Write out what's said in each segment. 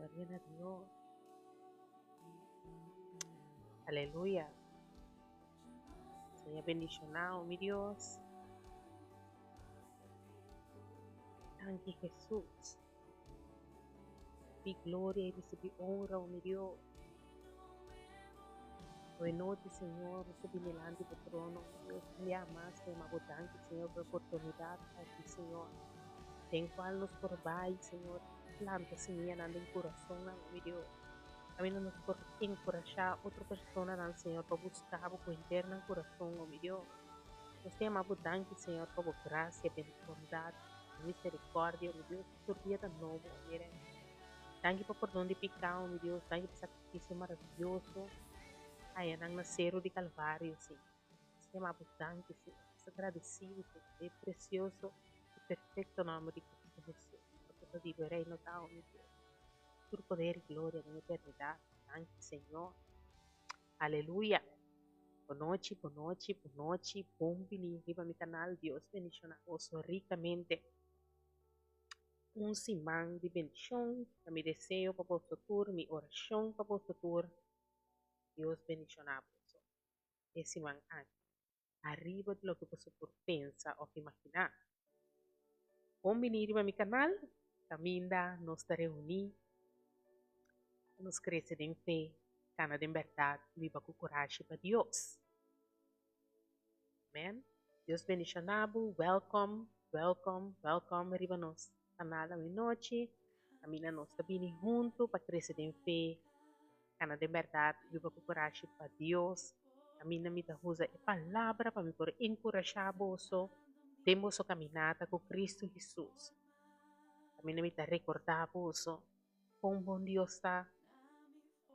Gloria na Dios. Aleluya. Señor bendicionado, mi Dios. Danki Jesús. Di gloria y recibí honra, oh mi Dios. Buenas noches, Señor. Nos ta delante di trono, Dios. Un dia mas, te bo danki, Señor, pa e oportunidat aki, Señor. Den kual nos por bai, Señor, planta simianan den kurason, mi Dios. Kaminda nos por enkurashá otro personanan, Señor, pa buska bo ku henter nan kurason, oh mi Dios. Nos ta yama bo danki, Señor, pa bo grasia, bondat, miserikòrdia, oh mi Dios. Tur dia ta nobo, oh mi Rei. Danki pa pordon di piká, oh mi Dios. Danki pa sakrifisio maravioso hayanan na seru di Kalvario, Señor. Nos ta yama bo danki, Señor. Nos ta gradesido, Señor, pa e presioso i perfekto nòmber di Kristu Hesus. Pasobra ta di bo e Reino ta, oh mi Dios. Tur poder i gloria den eternidat. Danki, Señor. Aleluya! Bonochi, bonochi, bonochi. Bon bini riba mi kanal. Dios bendishona boso rikamente. Un siman di bendishon ta mi deseo pa boso tur, mi orashon pa boso tur. Dios bendishona boso e siman aki. Ariba di loke boso por pensa òf imaginá. Bon bini riba mi kanal, kaminda nos ta reuní pa nos krese den fe, kana den bèrdat i biba ku kurashi pa Dios. Amen. Dios bendishoná bo. Wèlkòm, wèlkòm, wèlkòm riba nos kanal awenochi, kaminda nos ta bini huntu pa krese den fe, Kana den bèrdat, biba ku kurashi pa Dios. Kaminda mi ta usa e palabra pa mi por enkurashá boso den boso kaminata ku Kristu Hesus. Kaminda mi ta rekordá boso kon bon Dios ta,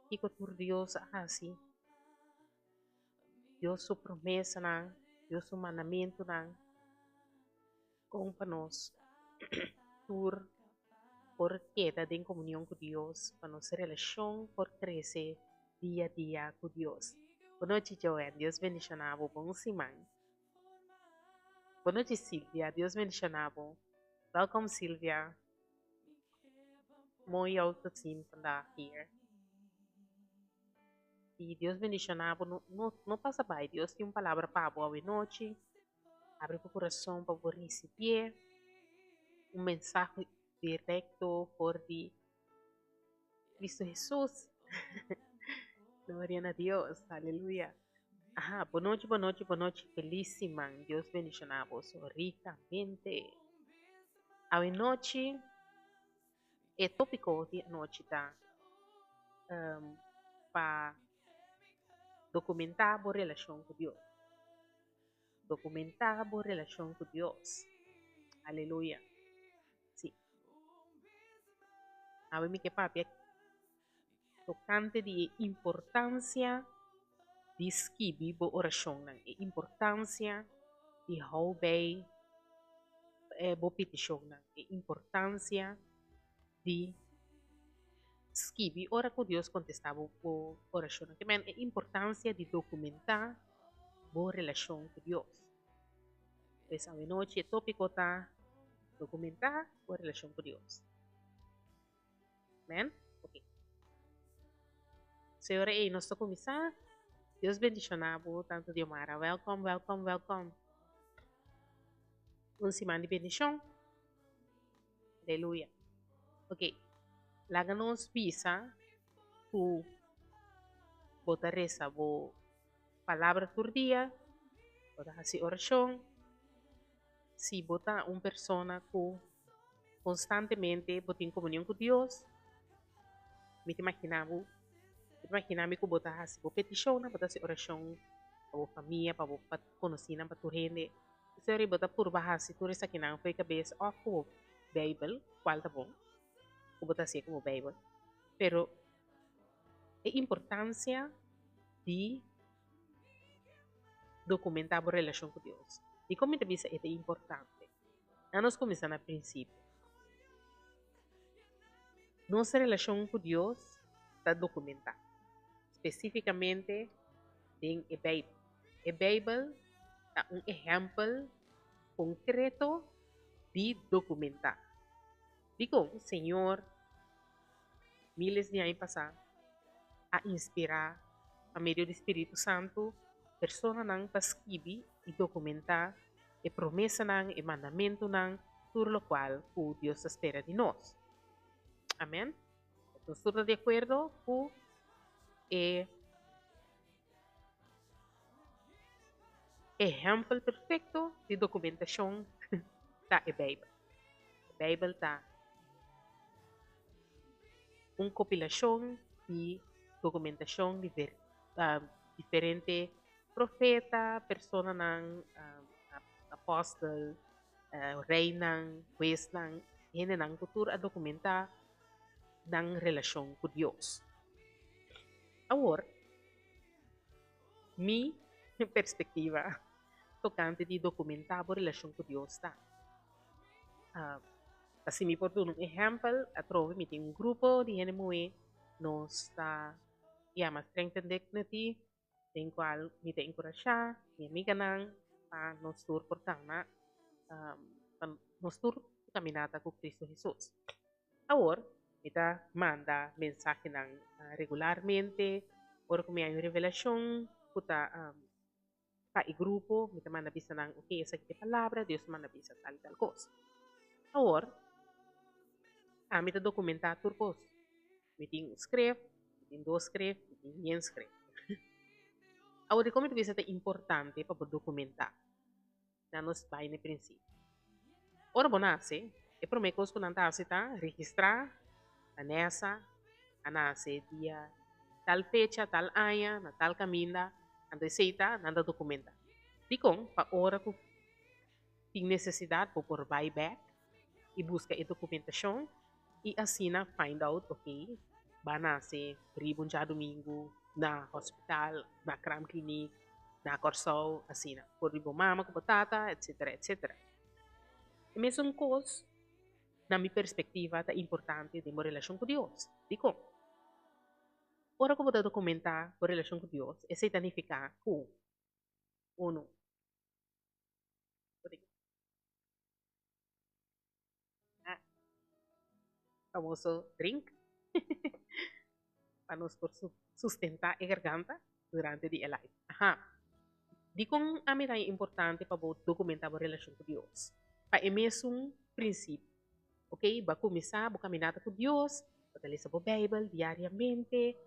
kiko tur Dios a hasi, Dios su promesanan, Dios su mandamentunan. Kon pa nos tur por keda den komunion ku Dios, pa nos relashon por krese dia dia ku Dios. Bonochi Joanne, Dios bendishoná bo, bon siman. Bonochi Silvia, Dios bendishoná bo. Welkom Silvia, mooi jou te zien vandaag hier. Si Dios bendishoná bo, no no no pasa bai, Dios tin un palabra pa bo awenochi. Abri bo kurason pa bo risibié un mensahe direkto for di Kristu Hesus. Gloria na Dios. Aleluya. Aha, bonochi, bonochi, bonochi. Felis siman. Dios bendishoná boso rikamente. Awe nochi, e tópiko di anochi ta um, pa dokumentá bo relashon ku Dios. Dokumentá bo relashon ku Dios. Aleluya. Sí. Awe mi ke papia tokante di e importansia di skibi bo orashonnan, e importansia di hou bei bo petishonnan, e importansia di skibi ora ku Dios kontestá bo orashonnan. Ke men e importansia di dokumentá bo relashon ku Dios. Pues awenochi e tópiko ta dokumentá bo relashon ku Dios. Amen? Ok. Señora ei, nos ta kuminsá. Dios bendishoná bo, Tante Diomara. Wèlkòm, wèlkòm, wèlkòm. Un siman di bendishon. Aleluya. Ok. Laga nos bisa ku bo ta resa bo palabra tur dia, bo ta hasi orashon. Si bo ta un persona ku konstantemente bo tin komunion ku Dios, mi ta imaginá bo, mi ta imaginá mi ku bo ta hasi bo petishonnan, bo ta hasi orashon pa bo famia, pa bo konosínan, pa tur hende. Esei bo ta purba hasi tur esakinan for e kabes òf ku bo Beibel, kual ta bon ku bo ta hasié ku bo Beibel. Pero e importansia di dokumentá bo relashon ku Dios. Dikon mi ta bisa e ta importante? Nan nos kuminsá na prinsipio. Nos relashon ku Dios ta dokumentá, spesífikamente den e Beibel. E Beibel ta un ehèmpel konkreto di dokumentá. Dikon Señor? Miles di aña pasá a inspirá pa medio di spiritu santu personanan pa skibi i dokumentá e promesanan, e mandamentunan, tur lokual ku Dios ta spera di nos. Amèn. Nos tur ta di akuerdo ku e ehèmpel perfekto di dokumentashon ta e Beibel. E Beibel ta un kopilashon di dokumentashon di diferente profeta, personanan, apòstel, reinan, huesnan, hendenan ku tur a dokumentá nan relashon ku Dios. Awor, mi perspektiva tokante di dokumentá bo relashon ku Dios ta, Así mi por duna un ehèmpel, atrobe mi tin un grupo di hende muhé, nos ta yama Strength and Dignity, den kual mi ta enkurashá mi amiganan pa nos tur por kana, pa nos tur kaminata ku Kristu Hesus. Awor, mi ta manda mensahenan regularmente ora ku mi hay un revelashon ku ta pa e grupo, mi ta manda bisa nan, ok, esaki ta e palabra, Dios ta manda bisa tal i tal kos. Awor, ami ta dokumentá tur kos. Mi tin un skref, mi tin dos skref, mi tin yen skref. Awor, dikon mi ta bisa ta importante pa bo dokumentá? Na nos bai na e prinsipio. Ora bo nase, e promé kos ku nan ta hasi ta registrá Vanessa a nase dia tal fecha, tal aña, na tal kaminda, anto esei ta nan ta dokumentá. Dikon? Pa ora ku tin nesesidat bo por bai bèk i buska e dokumentashon i asina find out ok bo a nase riba un djadumingu na hospital, na kraamkliniek, na Kòrsou, asina for di bo mama ku bo tata etsetera etsetera. E mesun kos na mi perspektiva ta importante den bo relashon ku Dios. Dikon? Ora ku bo ta dokumentá bo relashon ku Dios esei ta nifiká ku unu. Famoso drink pa nos por sustenta e garganta durante di e live. Aha. Dikon ami ta importante pa bo documenta bo relacion cu Dios? Pa e mesun principio. Ok, bo a cuminsa bo caminata cu Dios, bo ta lesa bo Bijbel diariamente,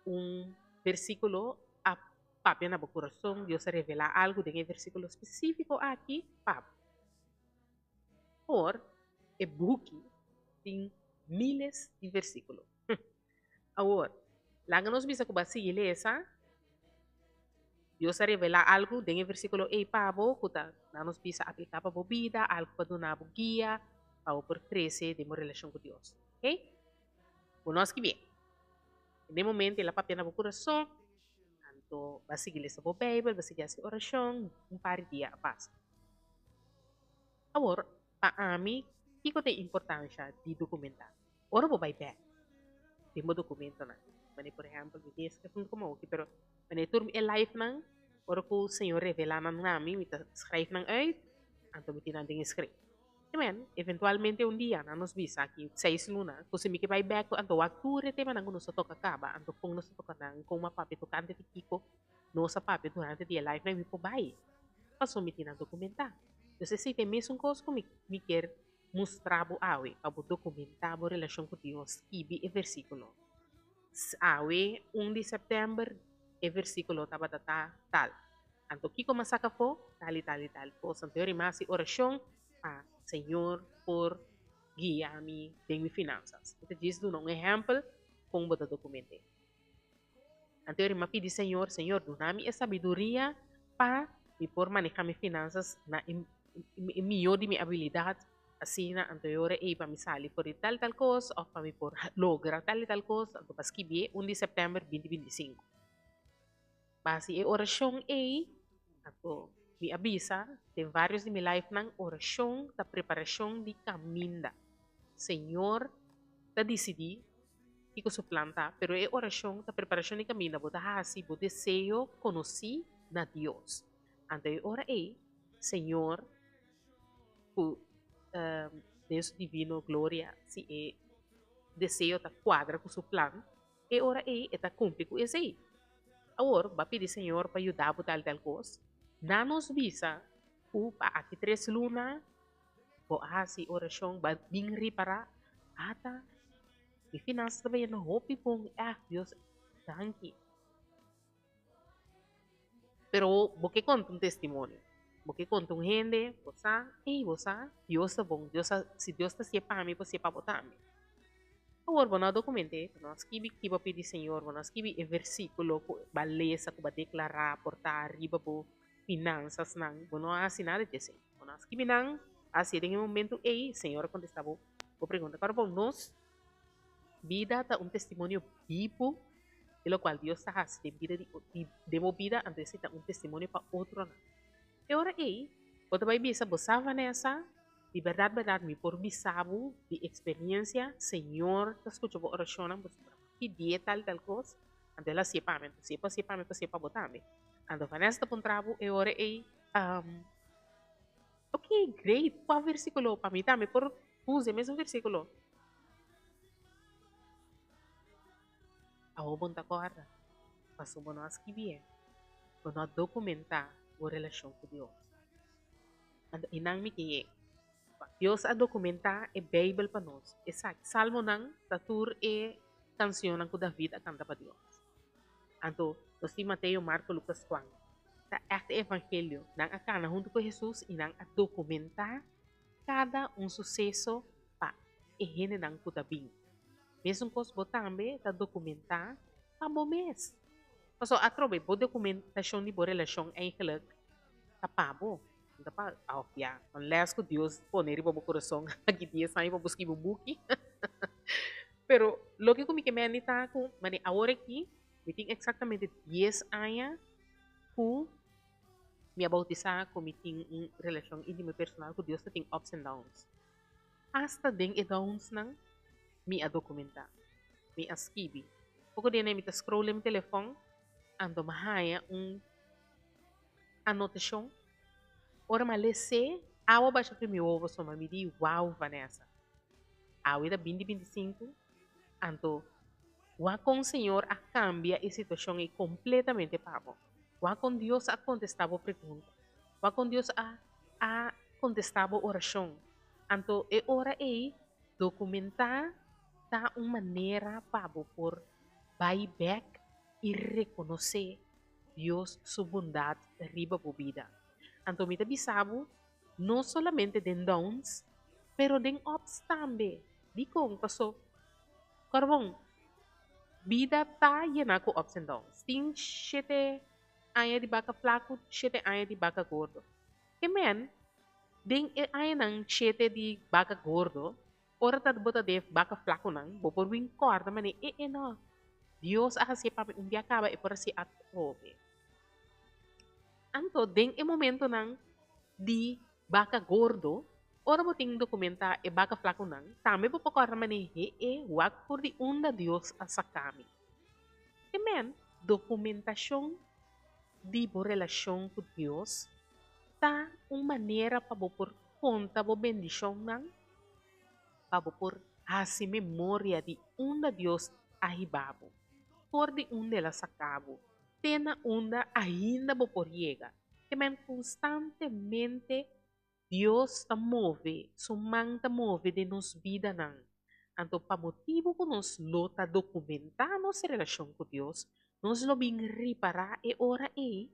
un versiculo a papia na bo curason, Dios a revela algo den e versiculo specifico aki pa bo. Por e buki tin miles di versíkulo. Awor, laga nos bisa ku bo a sigui lesa, Dios a revelá algu den e versíkulo ei pa bo ku ta, laga nos bisa, apliká pa bo bida, algu pa duna bo guia pa bo por krese den bo relashon ku Dios. Oke? Bo no a skibié. Den e momento el a papia na bo kurason, anto bo a sigui lesa bo Beibel, bo a sigui hasi orashon, un par di dia a pasa. Awor, pa ami, kiko ta e importansha di dokumentá? Ora bo bai bèk den bo dokumentonan, manera por ehèmpel, mi tin eskrito un komo oki, pero manera tur e lifenan, ora ku Señor revelá nan na mi, mi ta skrèf nan uit, anto mi tin nan den e skrèf. Amen. Eventualmente un dia nan nos bisa aki seis luna ku si mi ke bai bèk anto wak tur e temanan ku nos a toka kaba, anto kon nos a toka nan, kon mi a papia tokante di kiko nos a papia durante di e life nan mi por bai pasobra mi tin nan dokumentá. Dus esei ta e mesun kos ku mi mi kier mustra bo awe pa bo dokumentá bo relashon ku Dios skibi e versíkulo. Awe un di sèptèmber e versíkulo tabata ta tal. Anto kiko mi a saka afó? Tal i tal i tal kos. Anto yori mi a hasi orashon pa Señor por guia mi den mi finansas. Mi ta djis duna un ehèmpel kon bo ta dokument'é. Anto eri mi a pidi Señor, Señor, duna mi e sabiduria pa mi por maneha mi finansas na e mihó di mi abilidat, asina anto e ora ei pa mi sali for di tal i tal kos òf pa mi por logra tal i tal kos, anto pa skibié un di sèptèmber binti 25. Basi e orashon ei, anto mi a bisa den vários di mi livenan, orashon ta preparashon di kaminda. Señor ta disidí kiko su plan ta, pero e orashon ta preparashon di kaminda, bo ta hasi bo deseo konosí na Dios. Anto e ora ei, Señor ku den su divino gloria, si e. deseo ta kuadra ku su plan, e ora ei e ta kumpli ku esei. Awor, bo a pidi Señor pa yuda bo tal tal kos? Na nos bisa ku pa aki tres luna bo a hasi orashon, bo a bin ripará, Ata, mi finansa ta bayendo hopi bon, ègt Dios danki. Pero bo ke konta un testimonio, bo ke konta un hende, bo sa, ey, bo sa, Dios ta bon, Dios a, si Dios ta hasié pa mi, por hasié pa bo tambe. Awor bo no a dokument'é, bo no a skibi ki bo a pidi Señor, bo no a skibi e versíkulo ku bo a lesa, ku bo a deklará por ta riba bo finansasnan, bo no a hasi nada di esei. Bo no a skibi nan, a hasié den e momentu ey, Señor a kontestá bo bo pregunta. Kòrda bo, nos Bida ta un testimonio bibu di lokual Dios ta hasi den bida di den bo bida, anto esei ta un testimonio pa otronan. E ora ei, bo ta bai bisa, Bo sa, Vanessa, di bèrdat bèrdat mi por bisa bo di eksperensia, Señor ta skucha bo orashonnan, bo pidié tal tal kos, anto el a hasié pa mi, anto si e por hasié pa mi, e por hasié pa bo tambe. Anto Vanessa ta puntra bo e ora ei, Ok, great, kua versíkulo? Pa mi tambe por usa e mesun versíkulo. Awor bo no ta kòrda, pasobra bo no a skibié, bo no a dokumentá bo relashon ku Dios. Anto einan mi ke yega. Dios a dokumentá e Beibel pa nos. Esaki, Salmonan ta tur e kansionnan ku David a kanta pa Dios. Anto, nos tin Mateo, Marko, Lukas, Juan. Ta ègt e Evangelio. Nan a kana huntu ku Hesus i nan a dokumentá kada un suseso pa e hendenan ku ta bin. Mesun kos bo tambe ta dokumentá pa bo mes. Pasobra atrobe bo dokumentashon di bo relashon eigenlik ta pa bo, no ta pa òf ya, unless ku Dios pone riba bo kurason aki dies aña pa bo skibi un buki. Pero loke ku mi ke mende ta ku mane awor aki mi tin eksaktamente dies aña ku mi a bautisá ku mi tin un relashon íntimo i personal ku Dios ta tin ups and downs. Asta den e downsnan mi a dokumentá, mi a skibi. Poko dia mi ta scroll den mi telefòn anto mi a haña un anotashon. Ora mi a les'é, awa basha for mi wowo pasobra mi di, Wow Vanessa, awe ta binti 25 anto wak kon Señor a kambia e situashon ei kompletamente pa bo. Wak kon Dios a kontestá bo pregunta. Wak kon Dios a a kontestá bo orashon. Anto e ora ei dokumentá ta un manera pa bo por bai bèk i rekonosé Dios su bondat riba bo bida. Anto mi ta bisa bo, no solamente den downs, pero den ups tambe. Dikon? Paso, kòrbon, bida ta yená ku ups and downs. Tin shete aña di baka flaku, shete aña di baka gordo. Ke men, den e añanan shete di baka gordo, ora ta bo ta den baka flakunan, bo por bin kòrda manera, e e no, Dios a hasié pa mi un bia kaba, e por hasié atrobe. Anto den e momentonan di baka gordo, ora bo tin dokumentá e baka flakunan, tambe bo por kòrda manera, he e, wak for di unda Dios a saka mi. Ke men, dokumentashon di bo relashon ku Dios ta un manera pa bo por konta bo bendishonnan, pa bo por hasi memoria di unda Dios a hiba bo, for di unda el a saka bo, te na unda ainda bo por yega. Ke men konstantemente Dios ta move, su man ta move den nos bidanan. Anto pa motibu ku nos lo ta dokumentá nos relashon ku Dios, nos lo bin ripará e ora ei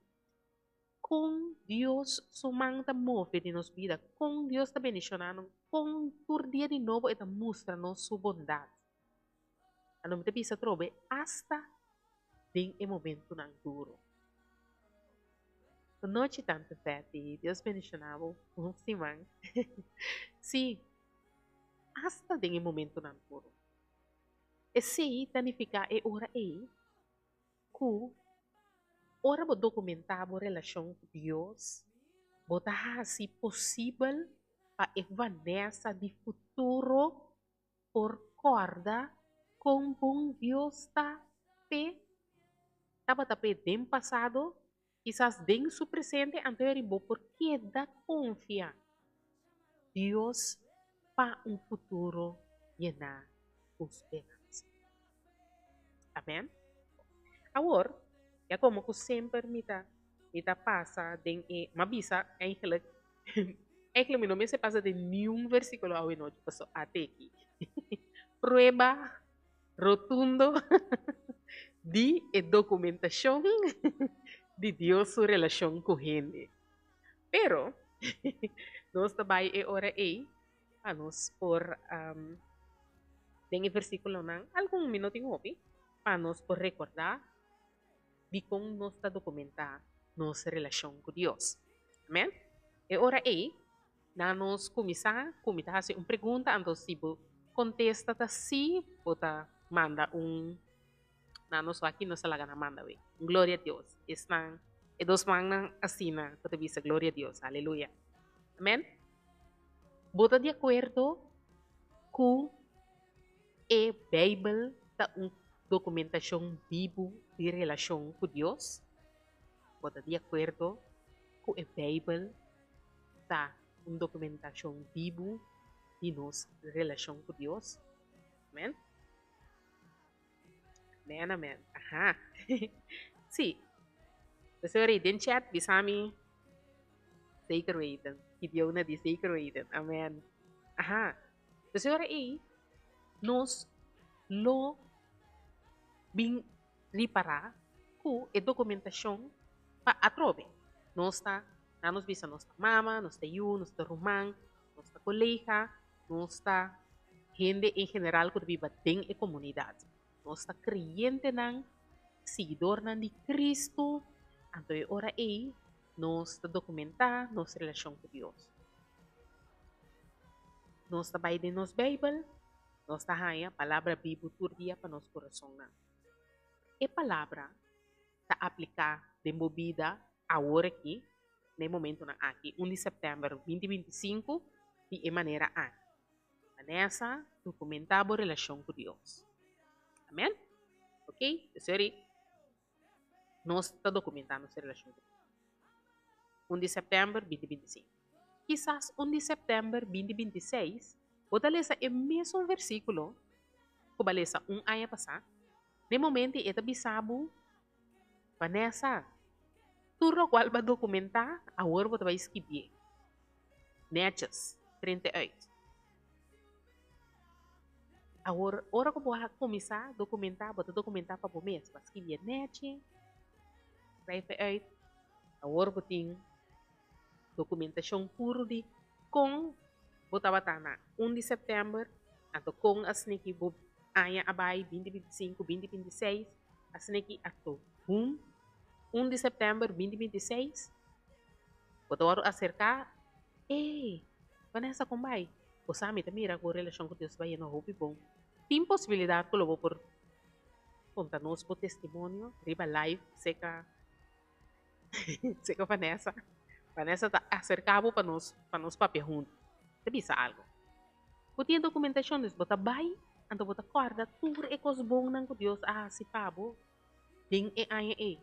kon Dios su man ta move den nos bida, kon Dios ta bendishoná nos, kon tur dia di nobo e ta mustra nos su bondat. Anto mi ta bisa atrobe asta den e momentunan duru. Bon nochi tante Betty, Dios bendiciona bo un siman. Sí, hasta den e momentonan duro. Esey ta nifica e ora ey cu ora bo documenta bo relacion cu Dios, bo ta haci posibel pa e Vanessa di futuro por kòrda kon bon Dios ta p'e, tabata p'e den pasado, kisas den su presente, anto e riba bo por keda konfia Dios pa un futuro yená ku speransa. Amen. Awor, ya komo ku semper mi ta mi ta pasa den e, m'a bisa eigenlijk, eigenlijk mi no mester pasa den niun versíkulo awe nochi, paso ate aki. Prueba rotundo di e dokumentashon di Dios su relashon ku hende. Pero, nos ta bai e ora ei pa nos por, den e versíkulonan, algun mi no tin hopi, pa nos por rekordá dikon nos ta dokumentá nos relashon ku Dios. Amèn? E ora ei, na nos kuminsá, ku mi ta hasi un pregunta, anto si bo kontesta ta sí, bo ta manda un na nos wak aki nos ta laga nan manda wei. Gloria a Dios. Esnan, e dos mannan asina ku ta bisa gloria a Dios. Aleluya. Amèn? Bo ta di akuerdo ku e Beibel ta un dokumentashon bibu di relashon ku Dios? Bo ta di akuerdo ku e Beibel ta un dokumentashon bibu di nos relashon ku Dios? Amen. Amen, amen. Aha. Sí. P'esei den chat bisa mi zeker weten. Gideon a di zeker weten. Amen. Aha. P'esei ora ei nos lo bin ripará ku e dokumentashon pa atrobe. Nos ta, nan nos bisa nos ta mama, nos ta yu, nos ta ruman, nos ta kolega, nos ta hende en general ku ta biba den e komunidat. Nos ta kreyentenan, siguidornan di Kristu, anto e ora ei nos ta dokumentá nos relashon ku Dios. Nos ta bai den nos Beibel, nos ta haña palabra bibu tur dia pa nos kurasonnan. E palabra ta apliká den bo bida awor aki, na e momentunan aki, un di sèptèmber 2025, di e manera aki. Vanessa, dokumentá bo relashon ku Dios. Amèn? Ok, sorry. Nos ta dokumentá nos relashon ku Dios. Un di sèptèmber 2025. Kisas un di sèptèmber 2026, bo ta lesa e mesun versíkulo ku bo a lesa un aña pasá. Na e momento ei e ta bisa bo, Vanessa, tur lokual bo a dokumentá, awor bo ta bai skibié. Netjes, printe uit. Awor, ora ku bo a kuminsá dokumentá, bo ta dokumentá pa bo mes. Bo a skibié nechi, schrijf e uit. Awor bo tin dokumentashon puru di kon bo tabata na un di sèptèmber, anto kon a sniki bo aña a bai, 2025, 2026, a sniki anto hum un di sèptèmber 2026, bo ta wòrdu aserká, Ey, Vanessa kon bai? Bo sa mi ta mira ku bo relashon ku Dios ta bai yendo hopi bon. Tin posibilidat ku lo bo por konta nos bo testimonio riba live seka Seka Vanessa. Vanessa ta aserká bo pa nos pa nos papia huntu. Ta bisa algu. Bo tin e dokumentashon, dus bo ta bai, anto bo ta kòrda tur e kos bonnan ku Dios a hasi pa bo den e aña ei.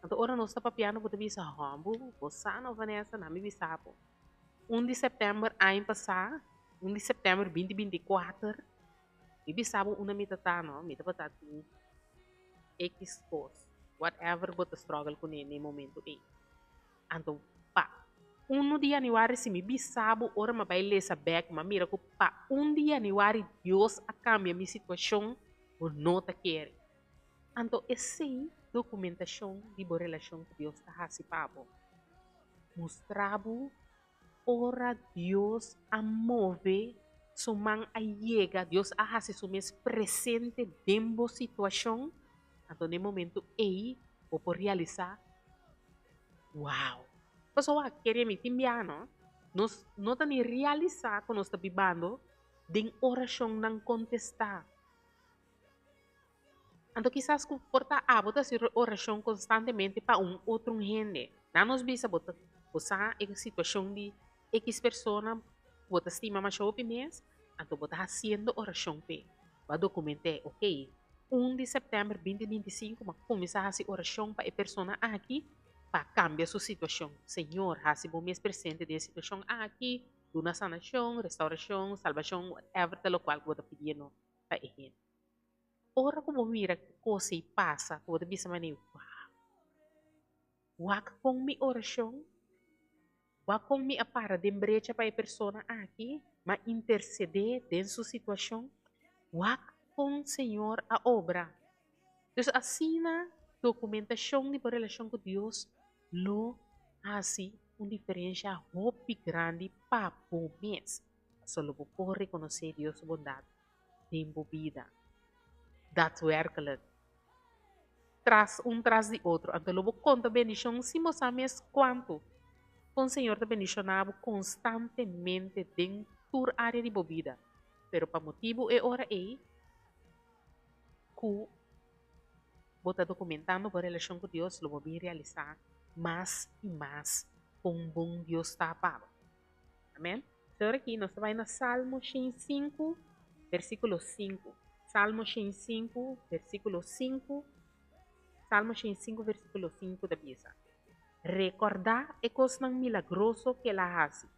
Anto ora nos ta papiando bo ta bisa, Hòmbu, bo sa no Vanessa, na mi bisa bo. Un di sèptèmber aña pasá, un di sèptèmber 2024, mi bisa bo unda mi ta ta no, mi tabata tin X kos, whatever bo ta struggle kuné na e momento ei. Anto pa unu di yanüari si mi bisa bo ora mi a bai lesa bèk mi a mira ku pa un di yanüari Dios a kambia mi situashon, bo no ta kere. Anto esei dokumentashon di bo relashon ku Dios ta hasi pa bo. Mustra bo Ora Dios a move, su man a yega, Dios a hasi su mes presente den bo situashon, anto na e momento ei bo por realisá, Wow! Pasobra wak, kere mi tin biaha no, nos no ta ni realisá ku nos ta bibando den orashonnan kontestá. Anto kisas ku por ta abo ta hasi orashon konstantemente pa un otro hende. Nan nos bisa bo ta bo sa e situashon di ekis persona ku bo ta stima masha hopi mes, anto bo ta hasiendo orashon p'e. Bo a dokument'é, ok, un di sèptèmber 2025 bo a kuminsá hasi orashon pa e persona aki pa kambia su situashon. Señor, hasi bo mes presente den e situashon aki, duna sanashon, restaurashon, salbashon, whatever ta lokual ku bo ta pidiendo. pa e hende. Ora ku bo mira ku kos ei pasa, ku bo ta bisa manera, Wow! Wak kon mi orashon, wak kon mi a para den brecha pa e persona aki, m'a intersedé den su situashon, wak kon Señor a obra. Dus asina dokumentashon di bo relashon ku Dios lo hasi un diferensha hopi grandi pa bo mes, pasobra lo bo por rekonosé Dios su bondat den bo bida daadwerkelijk tras un tras di otro. Anto lo bo konta bendishon sin bo sa mes kuantu. Kon Señor ta bendishoná bo konstantemente den tur área di bo bida. Pero pa motibu e ora ei ku bo ta dokumentando bo relashon ku Dios, lo bo bin realisá mas i mas kon bon Dios ta pa bo. Amen. Awor aki nos ta bai na Salmo 105, versíkulo 5. Salmo 105, versíkulo 5. Salmo 105, versíkulo 5 ta bisa, Rekordá e kosnan milagroso ku el a hasi,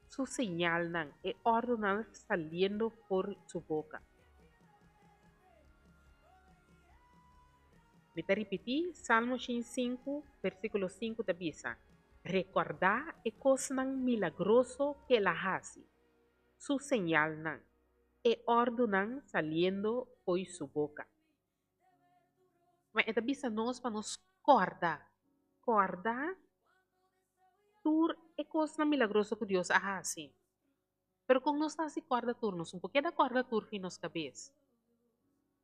su señalnan, e òrdunan saliendo for su boka. Mi ta ripití, Salmo 105, versíkulo 5 ta bisa, Rekordá e kosnan milagroso ku el a hasi, su señalnan, e òrdunan saliendo fo'i su boka. Ma e ta bisa nos pa nos kòrda, kòrda tur e kosnan milagroso ku Dios a hasi. Pero kon nos ta hasi kòrda tur? Nos no por keda kòrda tur fin nos kabes.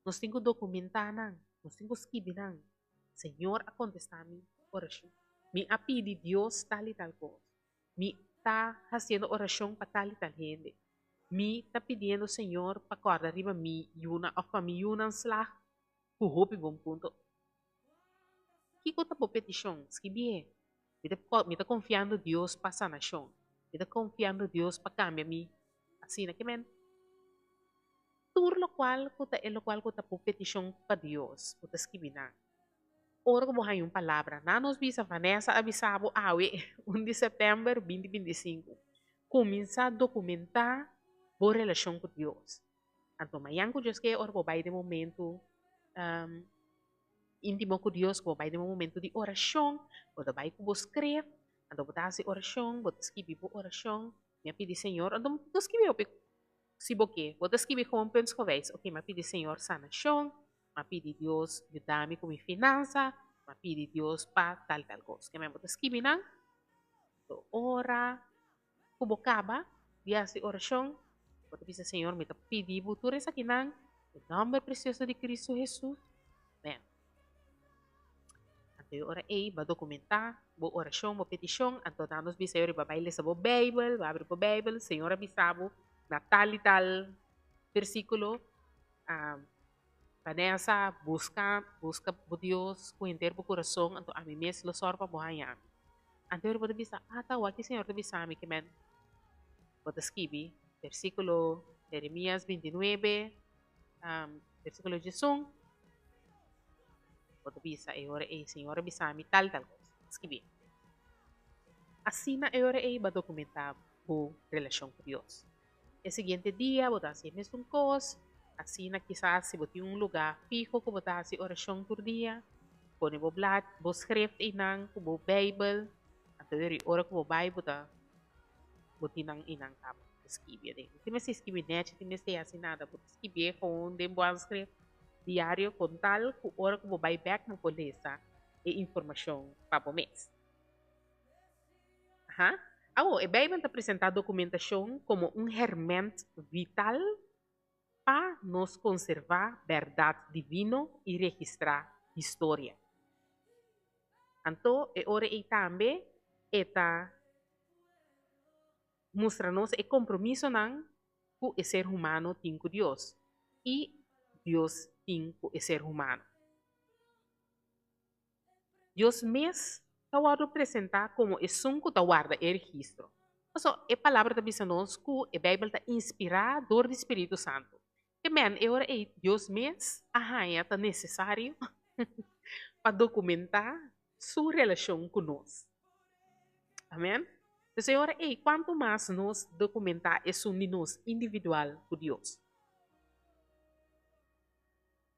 Nos tin ku dokumentá nan, nos tin ku skibi nan. Señor a kontestá mi orashon. Mi a pidi Dios tal i tal kos. Mi ta hasiendo orashon pa tal i tal hende. Mi ta pidiendo Señor pa kòrda riba mi yunan òf pa mi yunan slag ku hopi bon punto. Kiko ta bo petishon? Skibié. Mi ta mi ta konfiando Dios pa sanashon. Mi ta konfiando Dios pa kambia mi asina. Ke men? Tur lokual ku ta e lokual ku ta bo petishon pa Dios, bo ta skibi nan. Ora ku bo haña un palabra, nan nos bisa Vanessa a bisa bo awe un di sèptèmber binti 25, kuminsá dokumentá bo relashon ku Dios. Anto mañan ku Dios ke ora bo bai den momentu íntimo ku Dios, ku bo bai den un momentu di orashon, bo ta bai ku bo skref, anto bo ta hasi orashon, bo ta skibi bo orashon, mi a pidi Señor, anto bo skibi hopi Si bo ke, bo ta skibi gewoon puntsgewijs, oke, m'a pidi Señor sanashon, m'a pidi Dios yuda mi ku mi finansa, m'a pidi Dios pa tal tal kos. Ke men bo ta skibi nan, to ora ku bo kaba di hasi orashon, bo ta bisa Señor mi ta pidi bo tur esakinan den nòmber presioso di Kristu Hesus, amen. Anto e ora ei bo a dokumentá bo orashon, bo petishon, anto nan nos bisa yori bo a bai lesa bo Beibel, bo a abri bo Beibel, Señor a bisa bo na tal i tal versíkulo, Vanessa, buska, buska bo Dios ku henter bo kurason, anto ami mes lo sòru pa bo haña mi. Anto yori bo ta bisa, ah ta wak Señor ta bisa mi ke men bo ta skibi versíkulo Jeremias 29, Versíkulo 11, Bo ta bisa e ora ei, Señor a bisa mi tal tal kos. Skibí. Asina e ora ei bo a dokumentá bo relashon ku Dios. E siguiente dia bo ta hasi e mesun kos. Asina kisas si bo tin un lugá fiho ku bo ta hasi orashon tur dia, pone bo blad, bo skreft einan ku bo Beibel. Anto e ora ku bo bai bo ta bo tin nan einan kaba. Bo ta skibi aden. Bo tin mester skibi nèchi, tin mester hasi nada. Bo ta skibié gewoon den bo handschrift diario kon tal ku ora ku bo bai bèk bo por lesa e informashon pa bo mes. Aha. Awor, e Beibel ta presentá dokumentashon komo un hèrmènt vital pa nos konservá bèrdat divino i registrá historia. Anto, e ora ei tambe e ta mustra nos e kompromisonan ku e ser humano tin ku Dios i Dios tin ku e ser humano. Dios mes ta wòrdu presentá komo esun ku ta warda e registro. Pasobra e Palabra ta bisa nos ku e Beibel ta inspirá dor di spiritu santu. Ke men e ora ei Dios mes a haña ta nesesario pa dokumentá su relashon ku nos. Amen. Pues e ora ei, kuantu mas nos dokumentá esun di nos individual ku Dios?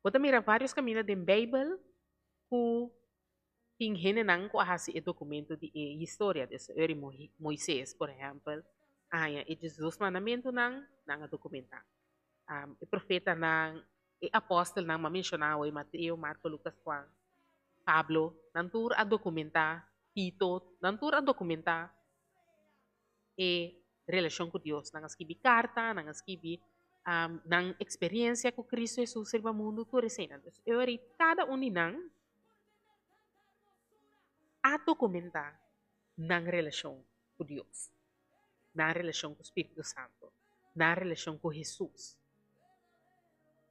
Bo ta mira vários kaminda den Beibel ku tin hendenan ku a hasi e dokumento di e historia. Des eur di Moises, por ehèmpel, a haña e diesdos mandamentunan, nan a dokumentá. E profetanan, e apòstelnan, m'a menshoná awe, Mateo, Marko, Lukas, Juan, Pablo, nan tur a dokumentá, Tito, nan tur a dokumentá e relashon ku Dios. Nan a skibi karta, nan a skibi nan eksperensia ku Kristu Hesus riba mundu, tur eseinan. Dus e ora ei kada un di nan a dokumentá nan relashon ku Dios, nan relashon ku Spiritu Santu, nan relashon ku Hesus.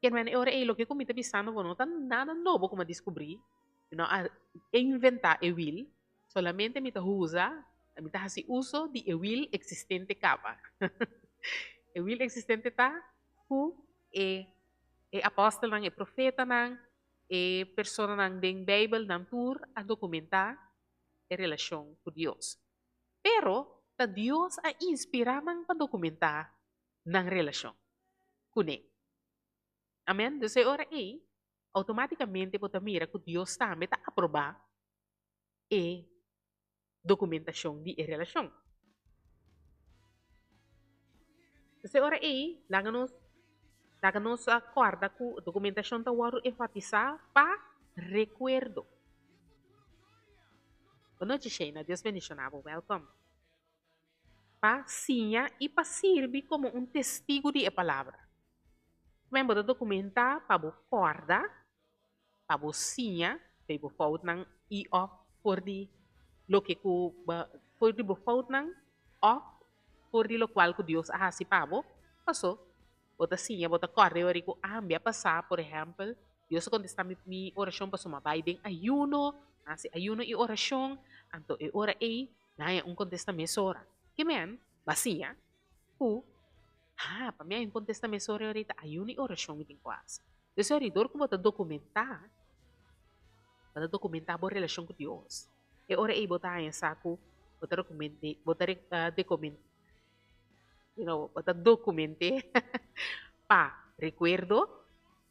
Kermen, e ora ei loke ku mi ta bisando bo no ta nada nobo ku mi a diskubrí, mi no a inventá e wil, Solamente mi ta usa, mi ta hasi uso di e wil eksistente kaba. E wil eksistente ta ku e e apòstelnan, e profetanan, e personanan den Beibel, nan tur a dokumentá e relashon ku Dios. Pero ta Dios a inspirá nan pa dokumentá nan relashon kuné. Amèn. Dus e ora ei, outomátikamente bo ta mira ku Dios tambe ta aprobá e dokumentashon di e relashon. Entonces e ora ei laga nos laga nos kòrda ku dokumentashon ta wòrdu enfatisá pa rekuerdo. Bon nochi Sheina, Dios bendishoná bo, wèlkòm. Pa siña i pa sirbi komo un testigu di e palabra. Men bo ta dokumentá pa bo kòrda pa bo siña di bo foutnan i òf for di loke ku for di bo foutnan òf for di lokual ku Dios a hasi pa bo, paso bo ta siña, bo ta kòrda e ora ku ami a pasá, por ehèmpel, Dios a kontestá mi mi orashon pasobra mi a bai den ayuno, mi a hasi ayuno i orashon, anto e ora ei mi a haña un kontesta mesora. Ke men bo a siña ku, ha, pa mi a haña un kontesta mesora e ora ei ta ayuno i orashon mi tin ku hasi. Esei dor ku bo ta dokumentá, bo ta dokumentá bo relashon ku Dios. E ora ei bo ta haña sa ku bo ta rekomend'é, bo ta you know, bo ta dokument'é pa rekuerdo,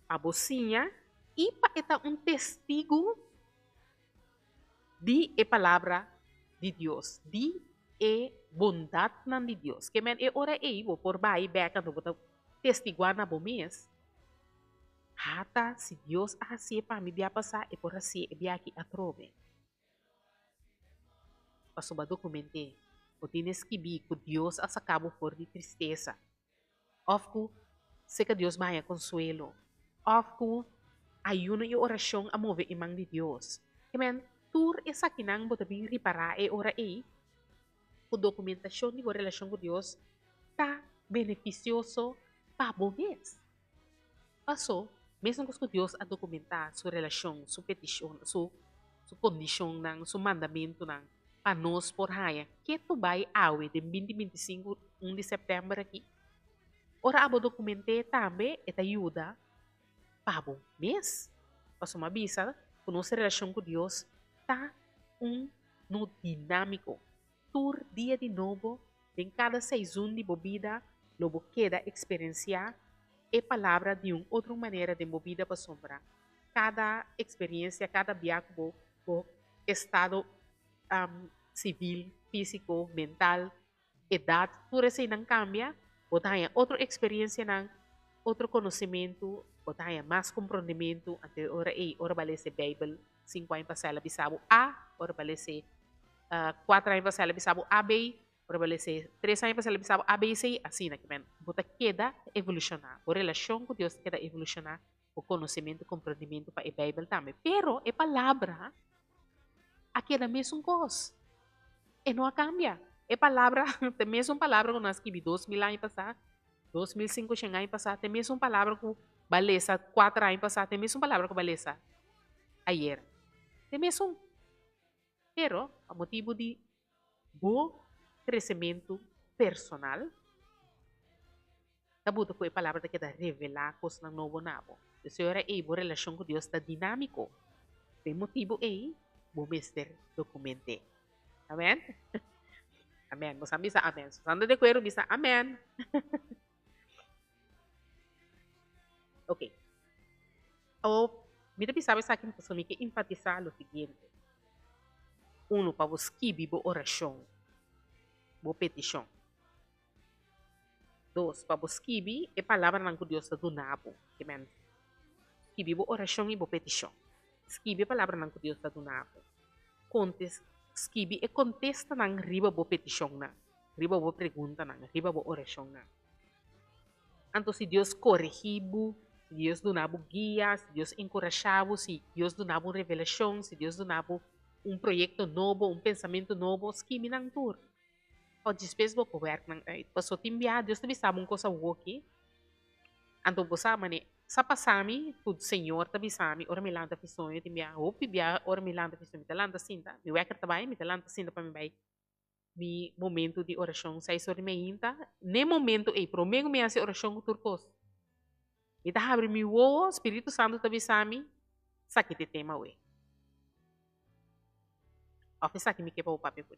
pa bo siña i pa e ta un testigu di e palabra di Dios, di e bondatnan di Dios. Ke men e ora ei bo por bai bek anto bo ta testiguá na bo mes, Hata si Dios a hasié pa mi bia pasá, e por hasié e bia aki atrobe. Pasobra dokument'é, bo tin e skibí ku Dios a saka bo for di tristesa, òf ku seka Dios bo haña konsuelo, òf ku ayuno i orashon a move e man di Dios. Amen. Tur esakinan bo ta bin ripará e ora ei ku dokumentashon di bo relashon ku Dios ta benefisioso pa bo mes. Pasó, mesun kos ku Dios a dokumentá su relashon, su petishon, su su kondishonnan, su mandamentunan pa nos por haña ketu bai awe den binti 25 un di sèptèmber aki. Ora abo dokument'é tambe e ta yuda pa bo mes. Pasobra mi a bisa ku nos relashon ku Dios ta un no dinámiko. Tur dia di nobo, den kada seizun di bo bida, lo bo keda eksperensiá e Palabra di un otro manera den bo bida pasobra kada eksperensia, kada bia ku bo bo estado sivil, físiko, mental, edat, tur eseinan kambia, bo ta haña otro eksperensianan, otro konosementu, bo ta haña mas komprondementu, anto e ora ei, ora bo a lesa e Beibel sinku aña pasá el a bisa bo A, ora bo a lesa kuater aña pasá el a bisa bo A, B, ora bo a lesa tres aña pasá el a bisa bo A, B, C, asina ke men bo ta keda evolushoná, bo relashon ku Dios ta keda evolushoná, bo konosementu, komprondementu pa e Beibel tambe. Pero e palabra a keda mesun kos, e no a kambia. E palabra ta e mesun palabra ku nan a skibi 2000 aña pasá, 2500 aña pasá, ta e mesun palabra ku bo a lesa kuater aña pasá, ta e mesun palabra ku bo a lesa ayer. Ta e mesun. Pero pa motibu di bo kresementu personal, ta buta ku e palabra ta keda revelá kosnan nobo na bo. P'esei ora ei bo relashon ku Dios ta dinámiko. Pa e motibu ei bo mester dokument'é. Amèn? Amèn. Bo sa bisa amèn. Si bo ta di akuerdo bisa amèn. Oke. Awor, mi ta bisa bo esaki pasobra mi ke enfatisá lo siguiente, Unu, pa bo skibi bo orashon, bo petishon. Dos, pa bo skibi e palabranan ku Dios ta duna bo. Ke men, skibi bo orashon i bo petishon. Skibi e palabranan ku Dios ta duna bo. Kontes, skibi e kontestanan riba bo petishonnan, riba bo preguntanan, riba bo orashonnan. Anto si Dios koregí bo, si Dios duna bo guia, si Dios enkurashá bo, si Dios duna bo un revelashon, si Dios duna bo un proyekto nobo, un pensamentu nobo, skibi nan tur. Òf despues bo por wèrk nan uit. Paso tin bia Dios ta bisa bo un kos awoki, anto bo sa manera sa pasa mi ku Señor ta bisa mi ora mi lanta fi soño tin bia hopi bia ora mi lanta fi soño mi ta lanta sinta mi wèker ta bai mi ta lanta sinta pa mi bai mi momento di orashon seis ora di mainta n'e momento ei prome ku mi hasi orashon ku tur kos mi ta habri mi wowo Spiritu Santu ta bisa mi esaki ta e tema awe òf esaki mi ke pa bo papia ku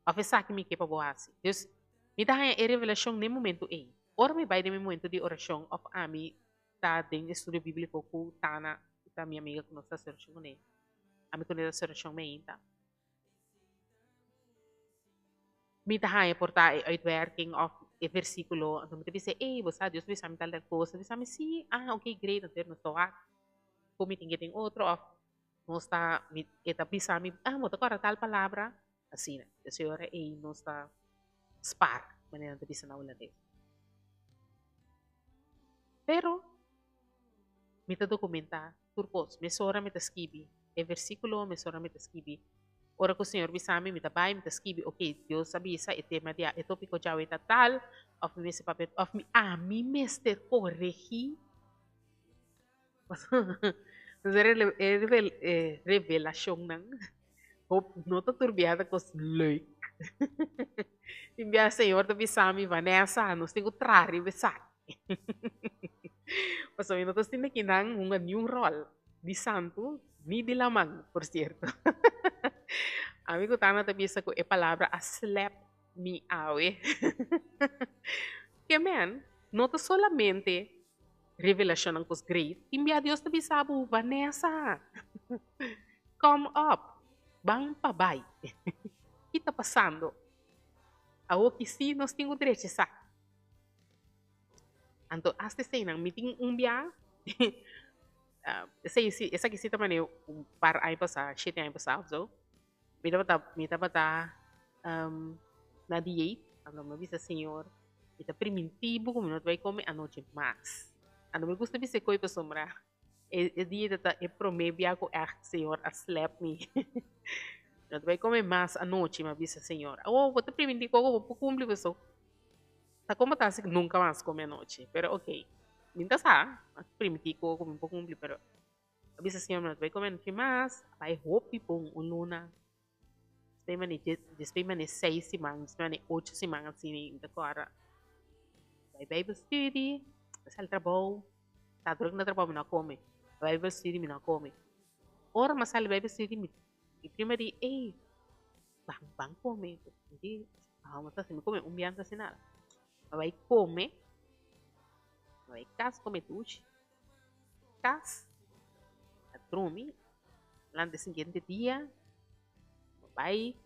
Òf esaki mi ke pa bo hasi. Dus, mi ta haña e revelashon n'e momentu ei. Ora mi bai den mi momentu di orashon òf ami ta den estudio bíbliko ku Tana, ku ta mi amiga ku nos ta hasi orashon kuné, ami kuné ta hasi orashon meinta, mi ta haña por ta e uitwerking òf e versíkulo. Anto mi ta bisa, Ey, bo sa Dios a bisa mi tal tal kos. E ta bisa mi, Sí, ah, oke, great. Anto nos ta wak ku mi tin ke den otro òf Nos ta, mi, e ta bisa mi, ah, bo ta kòrda tal palabra? Asina. E señora ei nos ta spar, manera nan ta bisa na hulandes. Pero, mi ta dokumentá tur kos. Mesora mi ta skibi e versíkulo, mesora mi ta skibi. Ora ku Señor bisa mi, mi ta bai, mi ta skibi, ok, Dios a bisa e tema di e tópiko djawe ta tal, òf mi mester papia, òf mi, ami mester koregí. E revelashonnan no ta tur biaha ta kos leuk. Tin biaha Señor ta bisa mi, Vanessa, nos tin ku traha riba esaki. Pasobra mi no ta sinti ki nan hunga niun ròl, di santu ni di laman, por sierto. Ami ku Tana ta bisa ku e palabra a slèp mi awe. Ke men, no ta solamente Revelashonnan kos great. Tin bia Dios ta bisa bo, Vanessa, come up, ban pa bai. Ki ta pasando? Awoki si nos tin ku drecha esaki. Anto hasta eseinan mi tin un bia, esei si, esaki si ta manera un par aña pasá, shete aña pasá of so, mi tabata, mi tabata na dieet, anto mi a bisa Señor, Mi ta primintí bo ku mi no ta bai kome anochi mas. Anto mi gusta bisa e koi pasobra e e dia ta e promé bia ku ègt Señor a slèp mi. Mi no ta bai kome mas anochi, mi a bisa Señor. Awor bo ta primintí koko bo por kumpli paso ta komo ta si nunka mas kome anochi. Pero okey, mi ta sa, mi a primintí koko ku mi por kumpli pero mi a bisa Señor mi no ta bai kome anochi mas, a bai hopi bon un luna. Despues mane dje, despues mane seis siman, despues mane ocho siman asina mi ta kòrda bai Bijbel studie, mi sali trabou, ta druk na trabou mi no a kome, bai Bijbel studie mi no a kome. Ora mi a sali Bijbel studie mi mi prima di ey ban ban kome, mi di amo ta mi kome un biaha asina, mi bai kome, mi bai kas kome dushi. Kas, a drumi, lanta e siguiente dia, bo bai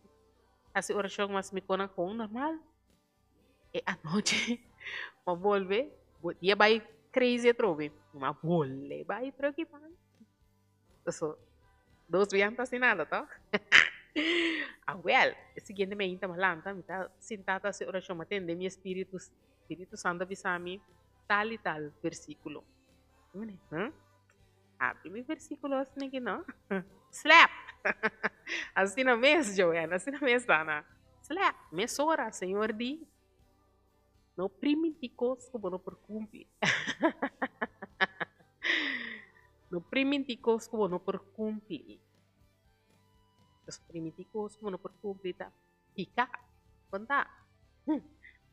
hasi orashon mas mi konan kon normal, e anochi bo bolbe, bo dia bai crazy atrobe, mi a bolbe bai truki pan. So, dos biaha no ta hasi nada toh? Awel, e siguiente mainta mi a lanta, mi ta sinta ta hasi orashon, mi a tende mi espiritu, spiritu santu a bisa mi tal i tal versíkulo. Mi di, huh? Abri mi versíkulo asina aki no. Slap! Asina mes, Joanne, asina mes, Dana. Slap! Mesora, Señor di, No primintí kos ku bo no por kumpli. No primintí kos ku bo no por kumpli. Pasobra primintí kos ku bo no por kumpli ta piká. Kon ta?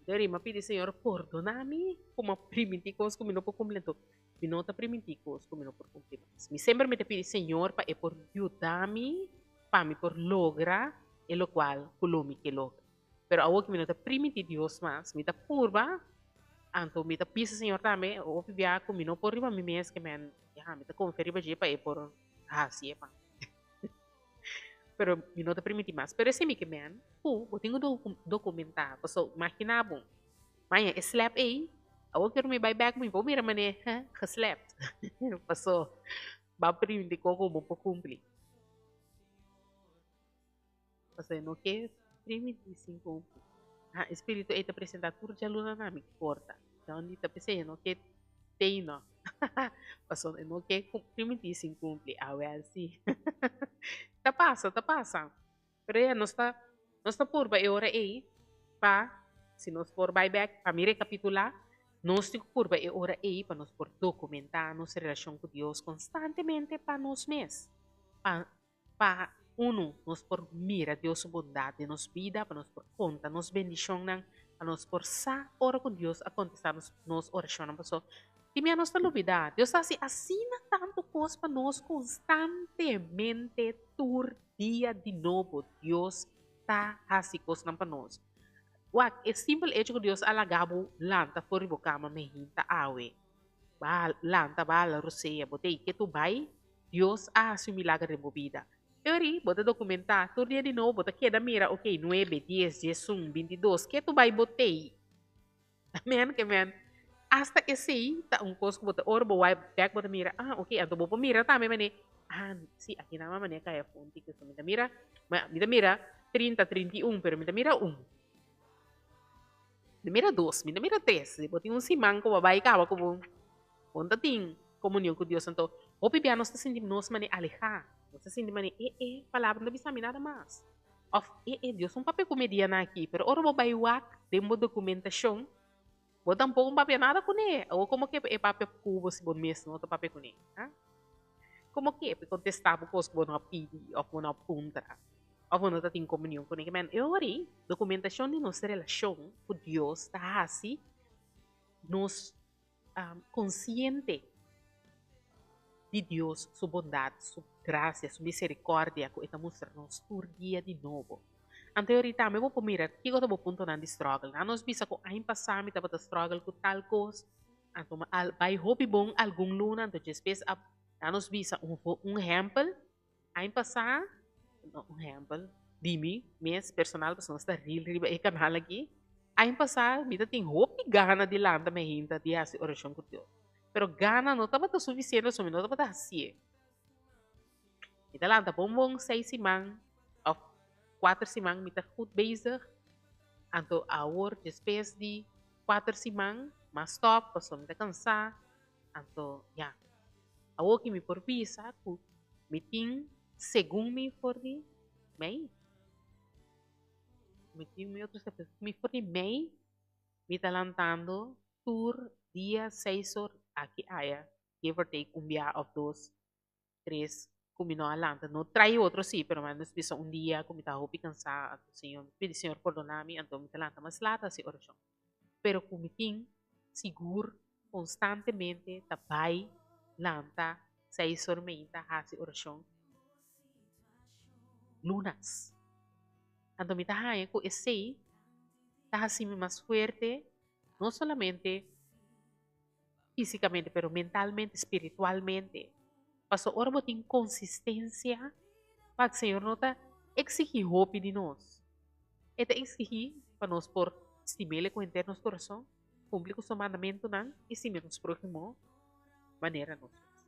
Dor mi a pidi Señor pordoná mi ku mi a primintí kos ku mi no por kumpli. Anto mi no ta primintí kos ku mi no por kumpli mas. Mi semper mi ta pidi Señor pa e por yuda mi pa mi por logra e lokual ku lo mi ke logra. Pero awor ku mi no ta primintí Dios mas, mi ta purba, anto mi ta bisa Señor tambe, hopi bia ku mi no por riba mi mes ke men. Ya, mi ta konfia riba dje pa e por hasi e pan. Pero mi no ta permití mas. Pero esei mi ke men ku bo tin ku dokumentá. Pasobra imaginá bo, maña e slap ei, awor ku mi bai bèk mi por mira manera geslapt. Paso bo a primintí koko bo por kumpli. Pasobra e no ke primintí sin kumpli. Ha, e spiritu ei ta presentá tur djaluna na mi porta. Johnny ta p'esei e no ke tei no. Pasobra e no ke primintí sin kumpli. Awel si. Ta pasa, ta pasa. Pero ya nos ta, nos ta purba e ora ei pa, si nos por bai bèk, pa mi rekapitulá, nos tin ku purba e ora ei pa nos por dokumentá nos relashon ku Dios konstantemente pa nos mes. Pa Pa unu, nos por mira Dios su bondat den nos bida, pa nos por konta nos bendishonnan, pa nos por sa ora ku Dios a kontestá nos nos orashonnan. Pasobra tin bia nos ta lubidá, Dios ta hasi asina tantu kos pa nos konstantemente, tur dia di nobo Dios ta hasi kosnan pa nos. Wak, e simpel echo ku Dios a laga bo lanta for di bo kama mehinta awe, ba lanta, ba hala rosea, bo ta ei ke tu bai Dios a hasi un milager den bo bida. Eri, bo ta dokumentá tur dia di nobo, bo ta keda mira, ok, nuebe, dies, diesun, bintidos, ke tu bai bo tei? Amen, ke men. Asta esei ta un kos ku bo ta, ora bo wai bèk bo ta mira, ah, ok, anto bo por mira tambe manera, ah, si, aki nan manera kaya fonti, ke mi ta mira, mi ta mira trinta, 31, pero mi ta mira un. Mi ta mira dos, mi ta mira tres. Bo tin un siman ku bo a bai kaba ku bo, bo no ta tin komunion ku Dios. Anto, hopi bia nos ta sinti nos manera alehá. Nos ta sinti manera, e, e palabra no ta bisa mi nada mas. Òf, e, e, Dios no papia ku mi dianan aki. Pero ora bo bai wak den bo dokumentashon, bo tampoko no papia nada kuné. Awor komo ke e papia ku bo si bo mes no ta papia kuné? Ha? Komo ke e kontestá bo kos ku bo no a pidi òf bo no a puntra òf bo no ta tin komunion kuné? Ke men, e ora ei dokumentashon di nos relashon ku Dios ta hasi nos konsiente di Dios su bondat, su grasia, su miserikòrdia ku e ta mustra nos tur dia di nobo. Anto e ora tambe bo por mira kiko ta bo puntonan di struggle. Nan nos bisa ku aña pasá mi tabata struggle ku tal kos, anto mi a bai hopi bon algun luna, anto despues a nan nos bisa un un ehèmpel, aña pasá, no un ehèmpel di mi mes personal pasobra nos ta ril riba e kanal aki, aña pasá mi ta tin hopi gana di lanta mi hinta di hasi orashon ku Dios, pero gana no tabata sufisiente pasobra mi no tabata hasié. Mi ta lanta bon bon seis siman of kuater siman mi ta goed bezig, anto awor despues di kuater siman m'a stop pasobra mi ta kansá, anto ya. Awor ki mi por bisa ku mi tin segun mi for di mei, mi tin mi otro mi for di mei mi ta lantando tur dia seis or aki aya give or take un bia of dos tres ku mi no a lanta. No trai otro si, pero mi a bisa un dia ku mi ta hopi kansá, anto Señor, mi pidi Señor pordona mi, anto mi ta lanta mas lat hasi orashon. Pero ku mi tin sigur konstantemente ta bai lanta seis or meinta hasi orashon lunas. Anto mi ta haña ku esei ta hasi mi mas fuerte, no solamente físicamente, pero mentalmente, spiritualmente. Pasobra ora bo tin consistencia, wak, Señor no ta exigi hopi di nos. E ta exigi pa nos por stim'El cu henter nos corazon, cumpli cu Su mandamentonan y stima nos próhimo manera nos mes.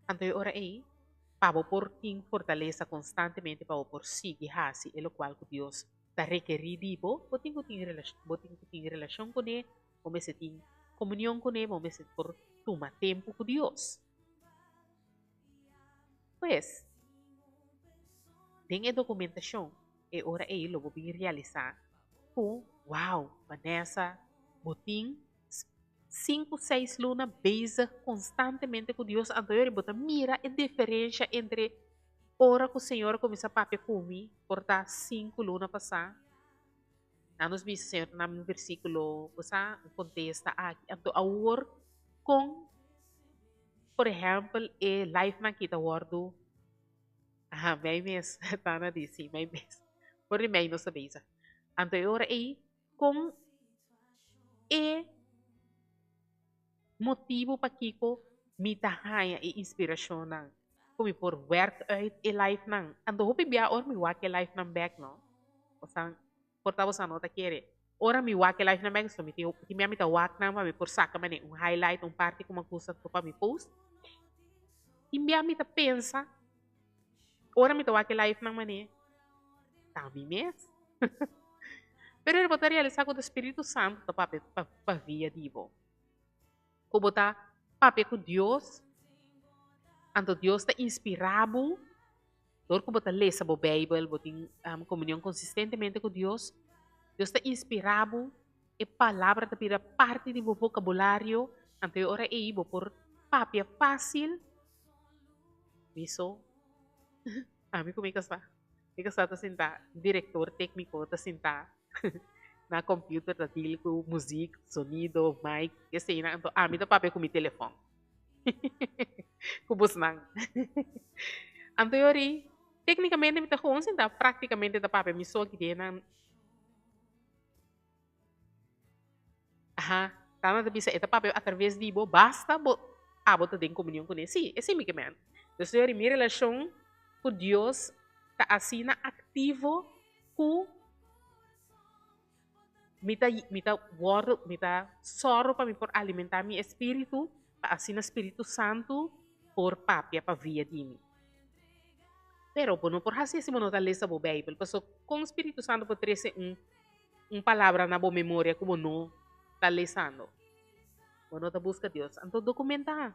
Anto e ora ei, pa bo por tin fortalesa constantemente pa bo por sigui haci e locual cu Dios ta rekerí di bo, bo tin ku tin bo tin ku tin relashon kuné, bo mester tin komunion kuné, bo mester por tuma tempu ku Dios. Pues, den e dokumentashon e ora ei lo bo bin realisá ku, wow, Vanessa, bo tin sinku, seis luna bezig konstantemente ku Dios, anto e ora ei bo ta mira e diferensha entre Ora ku Señor a kuminsá papia ku mi, por ta sinku luna pasá, nan nos bisa, Señor ta nami un versíkulo, bo sa, un kontesta aki. Anto awor kon, por ehèmpel, e livenan aki ta wòrdu, aha, mei mes, Tana di, si, mei mes, for di mei nos ta bezig. Anto e ora ei, kon e. motibu pakiko mi ta haña e inspirashonnan ku mi por wèrk uit e livenan. Anto hopi bia ora mi wak e livenan bèk no, bosan por ta bosan no ta kere. Ora mi wak e livenan bèk, so mi tin tin bia mi ta wak nan pa mi por saka manera un highlight, un parti ku mi a gusta pa mi post. Tin bia mi ta pensa Ora mi ta wak e live nan manera ta mi mes. Pero bo ta realisa ku ta Spiritu Santu ta papia pa via di bo. Ku bo ta papia ku Dios, anto Dios ta inspira bo dor ku bo ta lesa bo Beibel, bo tin komunion konsistentemente ku Dios, Dios ta inspira bo, e palabra ta bira parti di bo vokabulario, anto e ora ei bo por papia fásil. Mi so. Ami ku mi kasá. Mi kasá ta sintá, direktor tékniko ta sintá na computer ta deal ku muzik, sonido, mic, eseinan. Anto ami ta papia ku mi telefòn. Ku bosnan. Anto yori, téknikamente mi ta gewoon sintá práktikamente ta papia mi so aki den nan. Aha, Tana ta bisa e ta papia atraves di bo, basta bo abo ta den komunion kuné. Sí, esei mi ke men. Dus yori mi relashon ku Dios ta asina aktivo ku mi ta mi ta wòrdu mi ta sòru pa mi por alimentá mi espíritu pa asina Spiritu Santu por papia pa via di mi. Pero bo no por hasi si bo no ta lesa bo Beibel, pasobra kon Spiritu Santu por trese un un palabra na bo memoria ku bo no ta lesando. Bo no ta buska Dios. Anto dokumentá.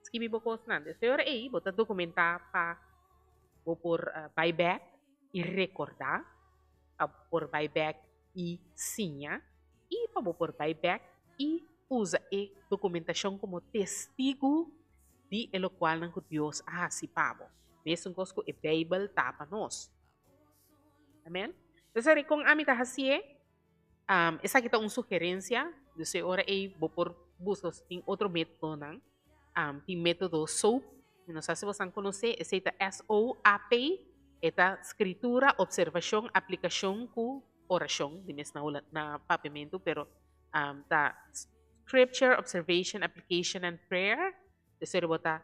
Skibi bo kosnan. Des e ora ei bo ta dokumentá pa bo por bai bèk i rekordá, pa bo por bai bèk i siña, i pa bo por bai bèk i usa e dokumentashon komo testigu di e lokualnan ku Dios a hasi pa bo. Mesun kos ku e Beibel ta pa nos. Amen. Entonces eri kon ami ta hasié? Um, esaki ta un sugerencia. Dus e ora ei bo por busca si tin otro métodonan. Um, tin método SOAP. Mi no sa si bosan konosé. Esei ta S-O-A-P. E ta skritura, observashon, aplikashon ku orashon. Di mes na na papiamentu, pero um, ta Scripture, Observation, Application and Prayer. Dus eri bo ta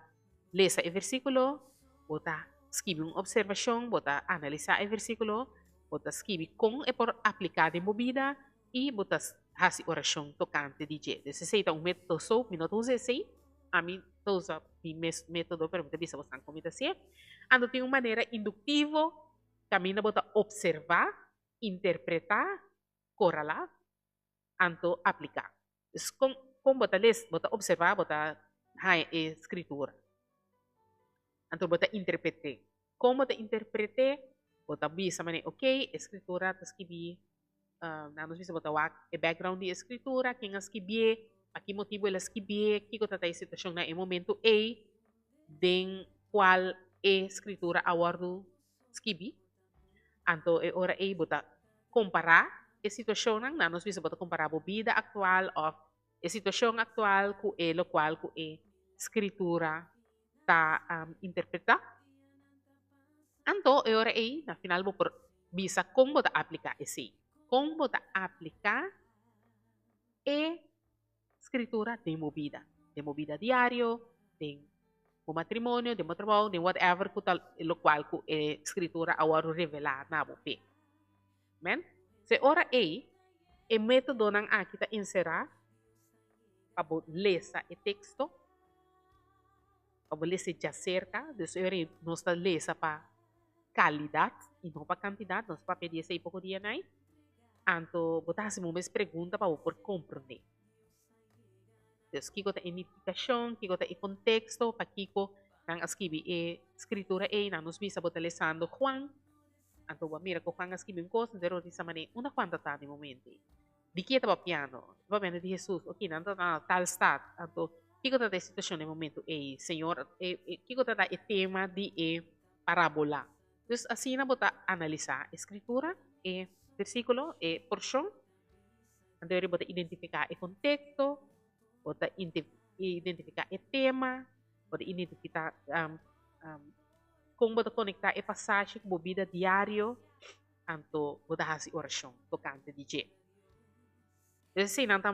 lesa e versíkulo, bo ta skibi un opservashon, bo ta analisá e versíkulo, bo ta skibi kon e por apliká den bo bida i bo ta hasi orashon tokante di dje. Dus esei ta un método so, mi no ta usa esei, ami ta usa mi mes método pero mi ta bisa bosan kon mi ta hasié. Anto tin un manera induktivo kaminda bo ta opservá, interpretá, koralá, anto apliká. Dus kon kon bo ta les, bo ta observá, bo ta haña e skritura. Anto bo ta interpret'é. Kon bo ta interpret'é? Bo ta bisa manera, okey, e skritura ta skibí, nan nos bisa bo ta wak e background di e skritura, ken a skibié, pa ki motibu el a skibié, kiko ta ta e situashon na e momentu ei den kual e skritura a wòrdu skibi. Anto e ora ei bo ta kompará e situashonnan, nan nos bisa bo ta kompará bo bida aktual òf e situashon aktual ku e lokual ku e skritura ta interpretá. Anto e ora ei na final bo por bisa kon bo ta apliká esei, kon bo ta apliká e Skritura den bo bida, den bo bida diario, den bo matrimonio, den bo trabou, den whatever ku ta lokual ku e Skritura a wòrdu revelá na bo p'e. Amen. So e ora ei, e métodonan aki ta enserá pa bo lesa e teksto, pa bo lesa e djaserka, dus e ora ei nos ta lesa pa kalidat i no pa kantidat, nos papia di esei poko dia nai. Anto bo ta hasi bo mes pregunta pa bo por komprondé. Dus kiko ta e nifikashon, kiko ta e konteksto, pakiko nan a skibi e skritura ei. Nan nos bisa bo ta lesando Juan, anto bo a mira ku Juan a skibi un kos, anto e roti sa manera unda Juan ta ta den momento ei. Di ki e ta papiando? E ta papiando di Hesus. Oke, nan ta na tal stat. Anto kiko ta ta e situashon den momento ei? Señor, kiko ta ta e tema di e parabola? Dus asina bo ta analisá e skritura, e versíkulo, e porshon. Anto bo ta identifiká e konteksto, bo ta identifiká e tema, bo ta identifiká kon bo ta konektá e pasashi ku bo bida diario, anto bo ta hasi orashon tokante di dje. Dus eseinan ta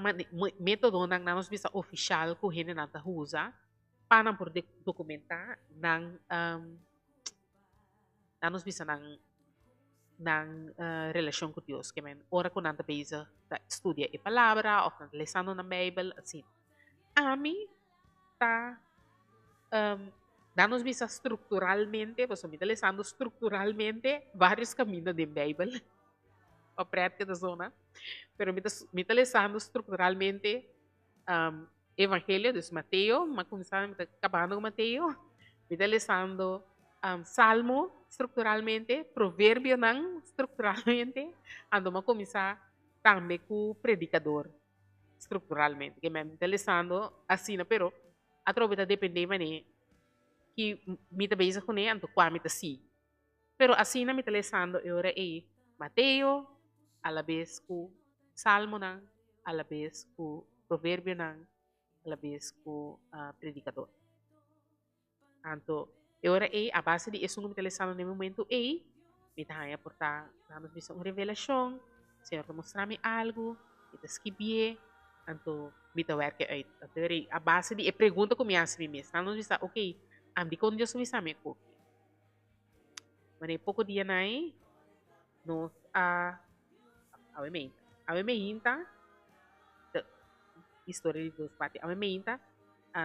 metodonan nan nos bisa ofishal ku hendenan ta usa pa nan por dokumentá nan nan nos bisa nan nan relashon ku Dios. Ke men ora ku nan ta bezig ta studia e palabra òf nan ta lesando nan Beibel asina. Ami ta nan nos bisa strukturalmente, pasobra mi ta lesando strukturalmente vários kaminda den Beibel. Pa pret ke ta zona. Pero mi ta mi ta lesando strukturalmente Evangelio, dus Mateo, mi a kuminsá mi ta kabando ku Mateo. Mi ta lesando Salmo strukturalmente, Proverbionan strukturalmente, anto mi a kuminsá tambe ku Predikador strukturalmente. Ke mi ta lesando asina, pero atrobe ta dependé manera ki mi ta bezig kuné anto kua mi ta sigui. Pero asina mi ta lesando e ora ei Mateo, alabes ku Salmonan, alabes ku Proverbionan, alabes ku Predikador. Anto e ora ei a base di esun ku mi ta lesando na e momentu ei, mi ta haña por ta laga nos bisa un revelashon, Señor ta mustra mi algu, mi ta skibié, anto mi ta wèrk e uit. Anto e ora ei a base di e pregunta ku mi hasi mi mes, laga nos bisa, okey, dikon Dios a bisa mi e koki? Wanneer poko dia nai nos a awe meinta. Awe meinta ta historia di dos parti. Awe meinta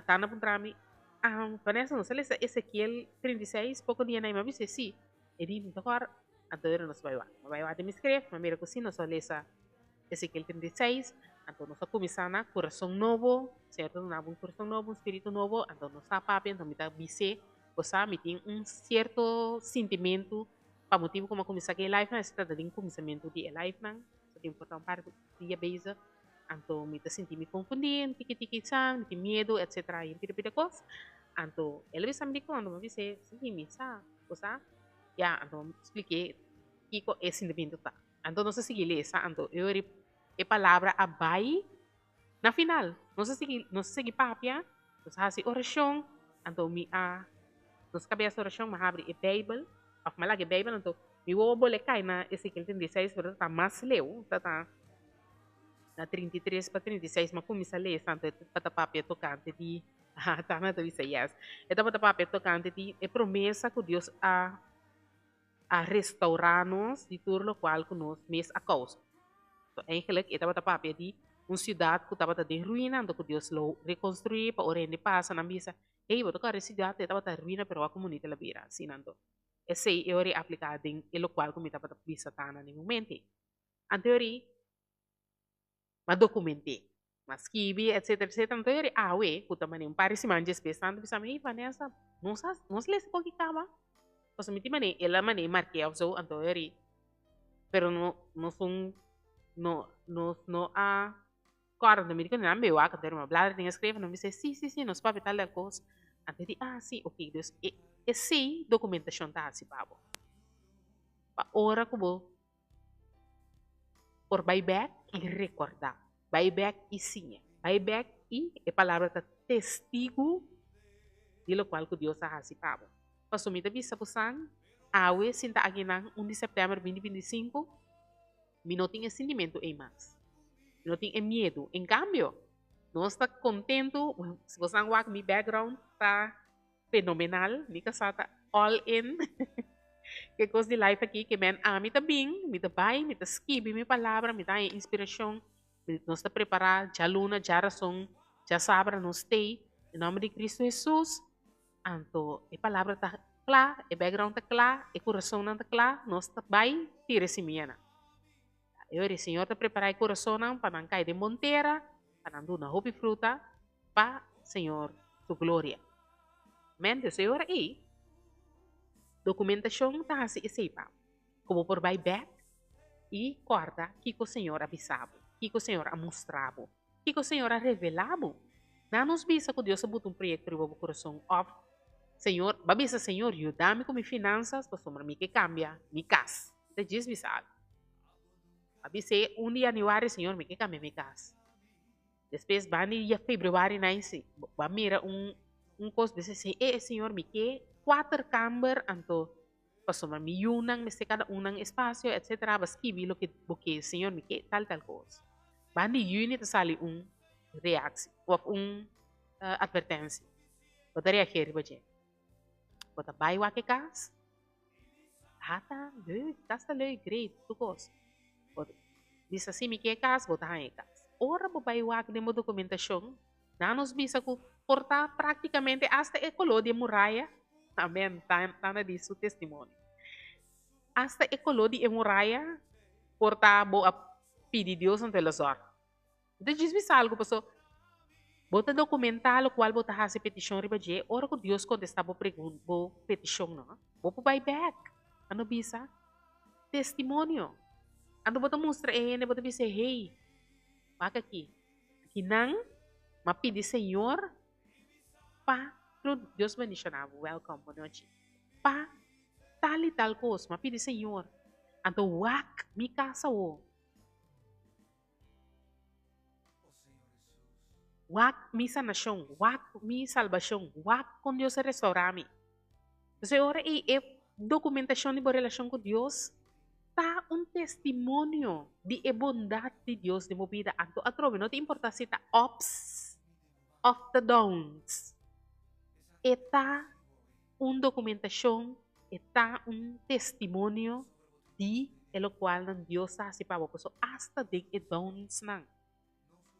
Tana puntra mi, ah Vanessa nos a lesa Ezekiel 36 poko dia nai? Mi a bisa si. E di mi ta kòrda. Anto ora nos bai wak. Mi bai wak den mi skref, mi a mira ku si nos a lesa Ezekiel 36. Anto nos a kuminsá na kurason nobo. Señor ta duna bo un kurason nobo, un spiritu nobo. Anto nos a papia, anto mi ta bis'é. Bo sa, mi tin un sierto sintimentu pa motibu ku mi a kuminsá ku e livenan, esei ta den kuminsamentu di e livenan, so tin por ta un par di dia bezig, anto mi ta sinti mi konfundí, un tiki tiki san, mi tin miedu, etsetera, i un pida pida kos. Anto el a bisa mi dikon, anto mi a bis'é, si, mi sa, bo sa? Ya, anto mi splik'é kiko e sintimentu ta. Anto nos a sigui lesa, anto e ora e palabra a bai Na final, nos a sigui, nos a sigui papia, nos a hasi orashon, anto mi a, nos kabia hasi orashon, mi a habri e Beibel, òf mi a laga e Beibel, anto mi wowo bole kai na Ezekiel 36, pero ta mas leu, ta ta na 33 pa 36, mi a kuminsá lesa, anto e tabata papia tokante di, Tana ta bisa yes, e tabata papia tokante di e promesa ku Dios a. a restaurá nos di tur lokual ku nos mes a kousa. So, eigenlijk e tabata papia di un siudat ku tabata den ruina, anto ku Dios lo rekonstruí pa ora hende pasa nan bisa, Hey, bo ta kòrda e siudat e tabata ruina pero wak komunita el a bira. Asina anto, esei e ora e apliká den e lokual ku mi tabata bisa Tana den momento ei. Anto e ora ei m'a dokument'é, m'a skibi, etsetera, etsetera. Anto e ora ei awe, ku ta manera un par di siman despues, Tana ta bisa mi, Hey, Vanessa, nos a nos lesa koki kaba? Pasobra mi tin manera, el a manera mark'é òf so, anto e ora ei, pero no nos un no nos no a kòrda. Mi di ku nan beu wak, anto e ora mi a bladra den e skref, nan bisa, Sí, sí, sí, nos papia tal tal kos. Anto e di, Ah, sí, oké. Dus e esei dokumentashon ta hasi pa bo, pa ora ku bo por bai bek i rekordá, bai bek i siña, bai bek i e palabra ta testigu di lokual ku Dios a hasi pa bo. Pasobra mi ta bisa bo san, awe sinta akinan un di sèptèmber binti 25, mi no tin e sintimentu ei mas. Mi no tin e miedu. En kambio, nos ta kontentu, si bo san wak mi background ta fenomenal, mi kasá ta all in ke kos di life aki, ke men ami ta bin, mi ta bai, mi ta skibi mi palabra, mi ta haña inspirashon, nos ta prepará djaluna, djarason, djasabra nos stay, den nòmber di Kristu Hesus, anto e palabra ta kla, e background ta kla, e kurasonnan ta kla, nos ta bai tira e simianan. E ora e Señor ta prepará e kurasonnan pa nan kai den bon tera, pa nan duna hopi fruta, pa Señor su gloria. Amén. Dus e ora ei, documentacion ta haci esei pa bo. Cu bo por bai bek y corda kico Señor a bisa bo, kico Señor a mustra bo, kico Señor a revela bo. Na nos bisa cu Dios a buta un proyecto riba bo curason of Señor, bo a bisa Señor, yuda mi cu mi finanzas pasobra mi ke cambia mi cas. Mi ta djis bisa algo. A bis'é un di januari, Señor, mi ke cambia mi cas. Despues banda di februari nan si bo a mira un un kos bisa si e señor mi ke kuater kamber anto pasobra mi yunan mester kada un nan espasio etcetera bo a skibi loke bo ke señor mi ke tal tal kos. Banda di yüni ta sali un reaksi òf un atvertensia. Bo ta reagé riba dje. Bo ta bai wak e kas. Ha ta leuk, kas ta leuk, great, tur kos. Bo ta bisa si mi ke e kas, bo ta haña e kas. Ora bo bai wak den bo dokumentashon, nan nos bisa ku por ta praktikamente asta e koló di e muraya, amen, Tana di su testimonio, asta e koló di e muraya por ta bo a pidi Dios anto el a zòrg. Bo ta djis bisa algu paso bo ta dokumentá lokual bo ta hasi petishon riba dje, ora ku Dios kontestá bo pregun bo petishon no, bo por bai bèk. Anto bisa testimonio. Anto bo ta mustra e hende, bo ta bisa, hey, wak aki, akinan m'a pidi Señor pa Dios bendishoná bo, welcome, bonochi, pa tal i tal kos, m'a pidi Señor, anto wak mi kas awo. Wak mi sanashon, wak mi salbashon, wak kon Dios a restaurá mi. Entonces e ora ei e dokumentashon di bo relashon ku Dios ta un testimonio di e bondat di Dios den bo bida. Anto atrobe no ta importá si ta ups òf ta downs, e ta un dokumentashon, e ta un testimonio di e lokualnan Dios ta hasi pa bo, pasobra asta den e downsnan,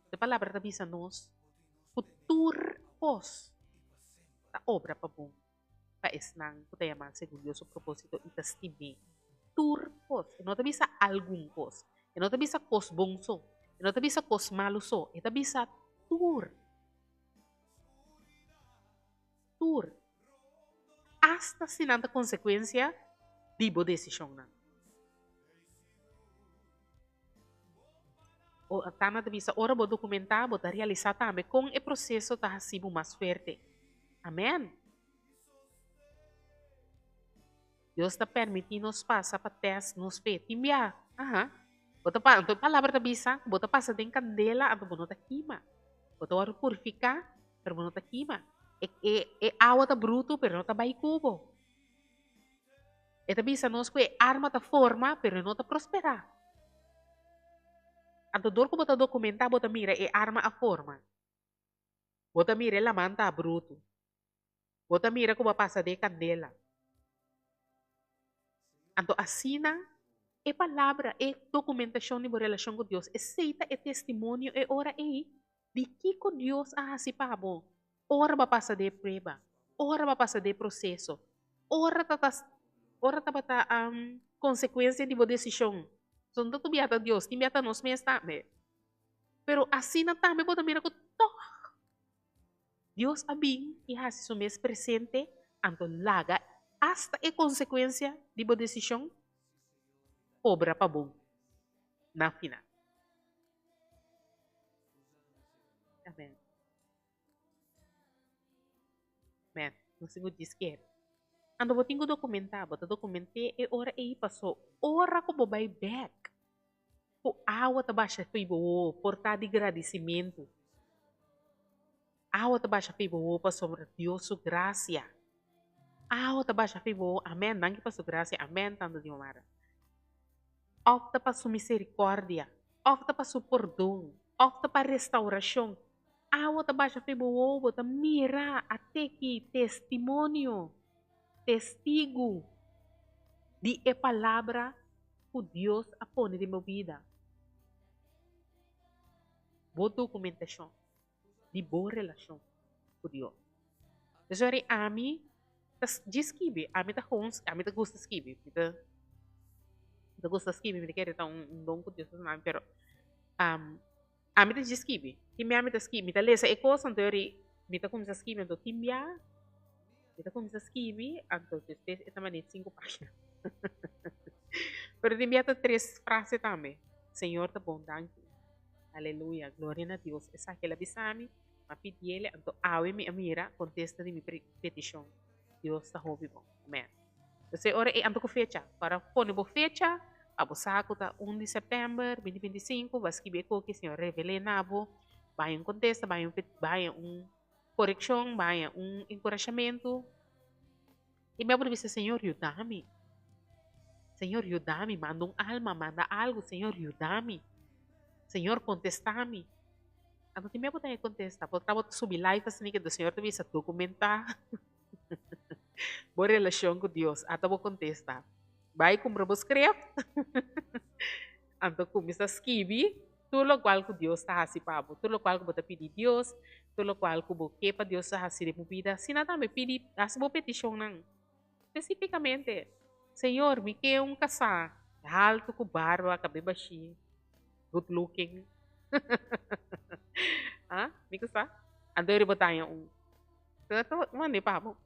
e Palabra ta bisa nos ku tur kos ta obra pa bon pa esnan ku ta yamá segun Dios su propósito i ta stim'é. Tur kos. E no ta bisa algun kos. E no ta bisa kos bon so. E no ta bisa kos malu so. E ta bisa tur. Tur. Asta si nan ta konsekuensia di bo desishonnan. O Tana ta bisa, Ora bo dokumentá, bo ta realisá tambe kon e proseso ta hasi bo mas fuerte. Amèn! Dios ta permití nos pasa pa tèst nos fe. Tin bia, aha, bo ta pa, anto e Palabra ta bisa ku bo ta pasa den kandela, anto bo no ta kima. Bo ta wòrdu purifiká, pero bo no ta kima. E, e, e awa ta brutu, pero no ta bai ku bo. E ta bisa nos ku e arma ta forma, pero e no ta prosperá. Anto dor ku bo ta dokumentá, bo ta mira e arma a forma. Bo ta mira e laman ta brutu. Bo ta mira ku bo a pasa den e kandela. Anto asina e palabra, e dokumentashon di bo relashon ku Dios, esei ta e testimonio e ora ei di kiko Dios a hasi pa bo ora bo a pasa den e prueba, ora bo a pasa den e proseso, ora ta ta ora tabata konsekuensia di bo desishon. So no ta tur bia ta Dios, tin bia ta nos mes tambe. Pero asina tambe bo ta mira ku tòg Dios a bin i hasi su mes presente, anto laga asta e konsekuensia di bo desishon obra pa bon na final. Amen. Amen. Nos tin ku djis kere. Anto bo tin ku dokumentá, bo ta dokument'é e ora ei pasó ora ku bo bai bèk. Ku awa ta basha fo'i bo wowo por ta di gradisimentu. Awa ta basha fo'i bo wowo pasobra Dios su grasia. Awa ta basha fo'i bo wowo, amèn, danki pa su grasia, amèn, Tanta Diomara. Òf ta pa su miserikòrdia, òf ta pa su pordon, òf ta pa restaurashon. Awa ta basha fo'i bo wowo, bo ta mira ateki testimonio, testigu di e palabra ku Dios a pone den bo bida, bo dokumentashon di bo relashon ku Dios. Desori ami ta djis skibi, ami ta gewoon, ami ta gusta skibi, mi ta mi ta gusta skibi, mi ta kere ta un don ku Dios a duna mi, pero ami ta djis skibi, tin bia mi ta skibi, mi ta lesa e kos anto yori mi ta kuminsá skibi, anto tin bia Mi ta kuminsá skibi, anto despues e ta manera sinku página. Pero tin bia ta tres frase tambe. Señor ta bon, danki. Aleluya, gloria na Dios. Esaki el a bisa mi, m'a pidiele, anto awe mi a mira kontesta di mi petishon. Dios ta hopi bon. Amen. Entonces ora ei anto ku fecha. Ora pone bo fecha, pa bo sa ku ta un di sèptèmber binti 25, bo a skibi e koki, Señor revel'é na bo, bai un kontesta, bai un bai un korekshon, bo haña un enkurashamentu. I mi a por bisa, Señor, yuda mi. Señor, yuda mi. Manda un alma, manda algu. Señor, yuda mi. Señor kontestá mi. Anto tin mia bo ta e kontesta. Por ta bo ta subi live asina ke Señor ta bisa dokumentá bo relashon ku Dios. Ata bo kontesta. Bai kumpra bo skref. Anto kuminsá skibi tur lokual ku Dios ta hasi pa bo. Tur lokual ku bo ta pidi Dios, tur lokual ku bo ke pa Dios ta hasi den bo bida. Asina tambe pidi, hasi bo petishonnan. Spesifikamente, Señor, mi ke un kasá haltu ku barba, kabe bashí, good looking. Ah, mi kasá. Anto e riba taña un. Señor ta manda e pa bo.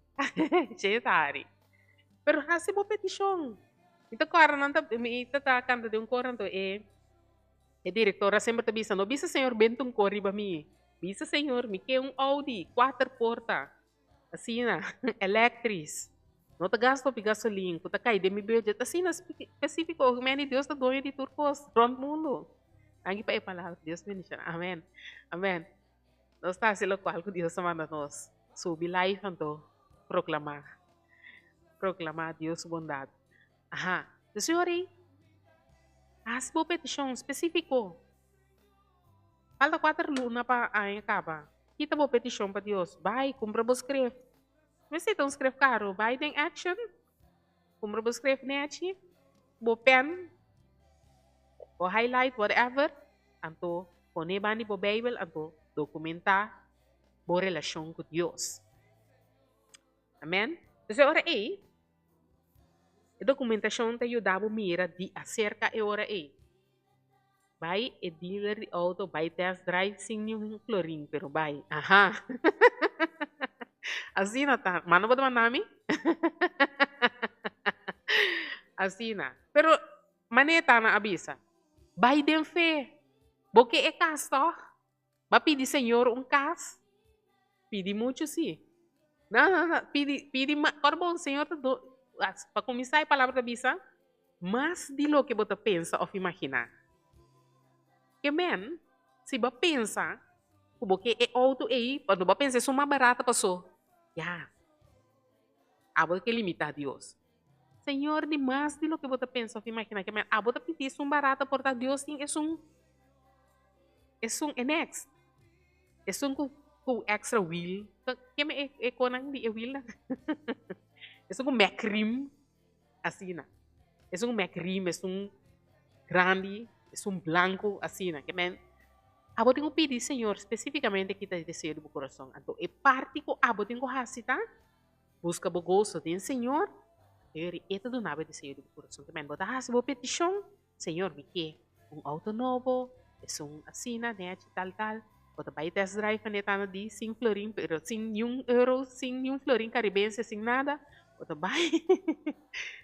Che ta hari. Pero hasi bo petishon. Mi ta kòrda nan ta, mi ta ta kanta den un kor anto e e direktora semper ta bisa, no bisa Señor benta un kor riba mi. Bisa Señor, mi ke un Audi kuater porta. Asina, electris. No ta gasta hopi gasolin ku ta kai den mi budget. Asina spesifiko, meni Dios ta doño di tur kos rònt mundu. Danki pa e palabra. Dios bendiciona. Amen. Amen. Nos ta hasi lokual ku Dios a manda nos. Subi live anto proklamá. Proklamá Dios su bondat. Aha. Entonces ora ei, hasi bo petishon spesifiko. Falta kuater luna pa aña kaba. Kita bo petishon pa Dios. Bai, kumpra bo skref. Mester ta un skref karu. Bai den Action, kumpra bo skref nechi, bo pen, bo highlight, whatever. Anto pone banda di bo Beibel, anto dokumentá bo relashon ku Dios. Amen. Entonces e ora ei, e dokumentashon ta yuda bo mira di aserka e ora ei. Bai e dealer di auto bai test drive sin niun florin pero bai aha asina ta manda bo ta manda mi asina pero mane ta nan a bisa bai den fe bo ke e kas tog ba pidi señor un kas pidi muchu si no no no pidi pidi ora bon señor ta do pa kuminsá e palabra ta bisa. Mas di loke bo ta pensa òf imaginá. Ke men, si bo a pensa ku bo ke e outo ei, pasobra bo a pensa esun mas barata pasó, ya, abo ke limitá Dios. Señor di mas di loke bo ta pensa òf imaginá. Ke men, abo ta pidi esun barata, por ta Dios tin esun, esun e next, esun ku ku extra wiel. Ke men e konan di e wielnan? Esun ku mek rim. Asina. Esun mek rim, esun grandi, esun blanco, asina. Ke men, abo tin ku pidi Señor spesífikamente kita e deseo di bo kurason. Anto e parti ku abo tin ku hasi ta, buska bo goso den Señor, anto e ta duna bo e deseo di bo kurason. Ke men, bo ta hasi bo petishon, Señor, mi ke un auto nobo, esun asina, nechi, tal, tal. Bo ta bai test drive manera ta na di, sin florin, pero sin niun euro, sin niun florin caribense, sin nada. Bo ta bai.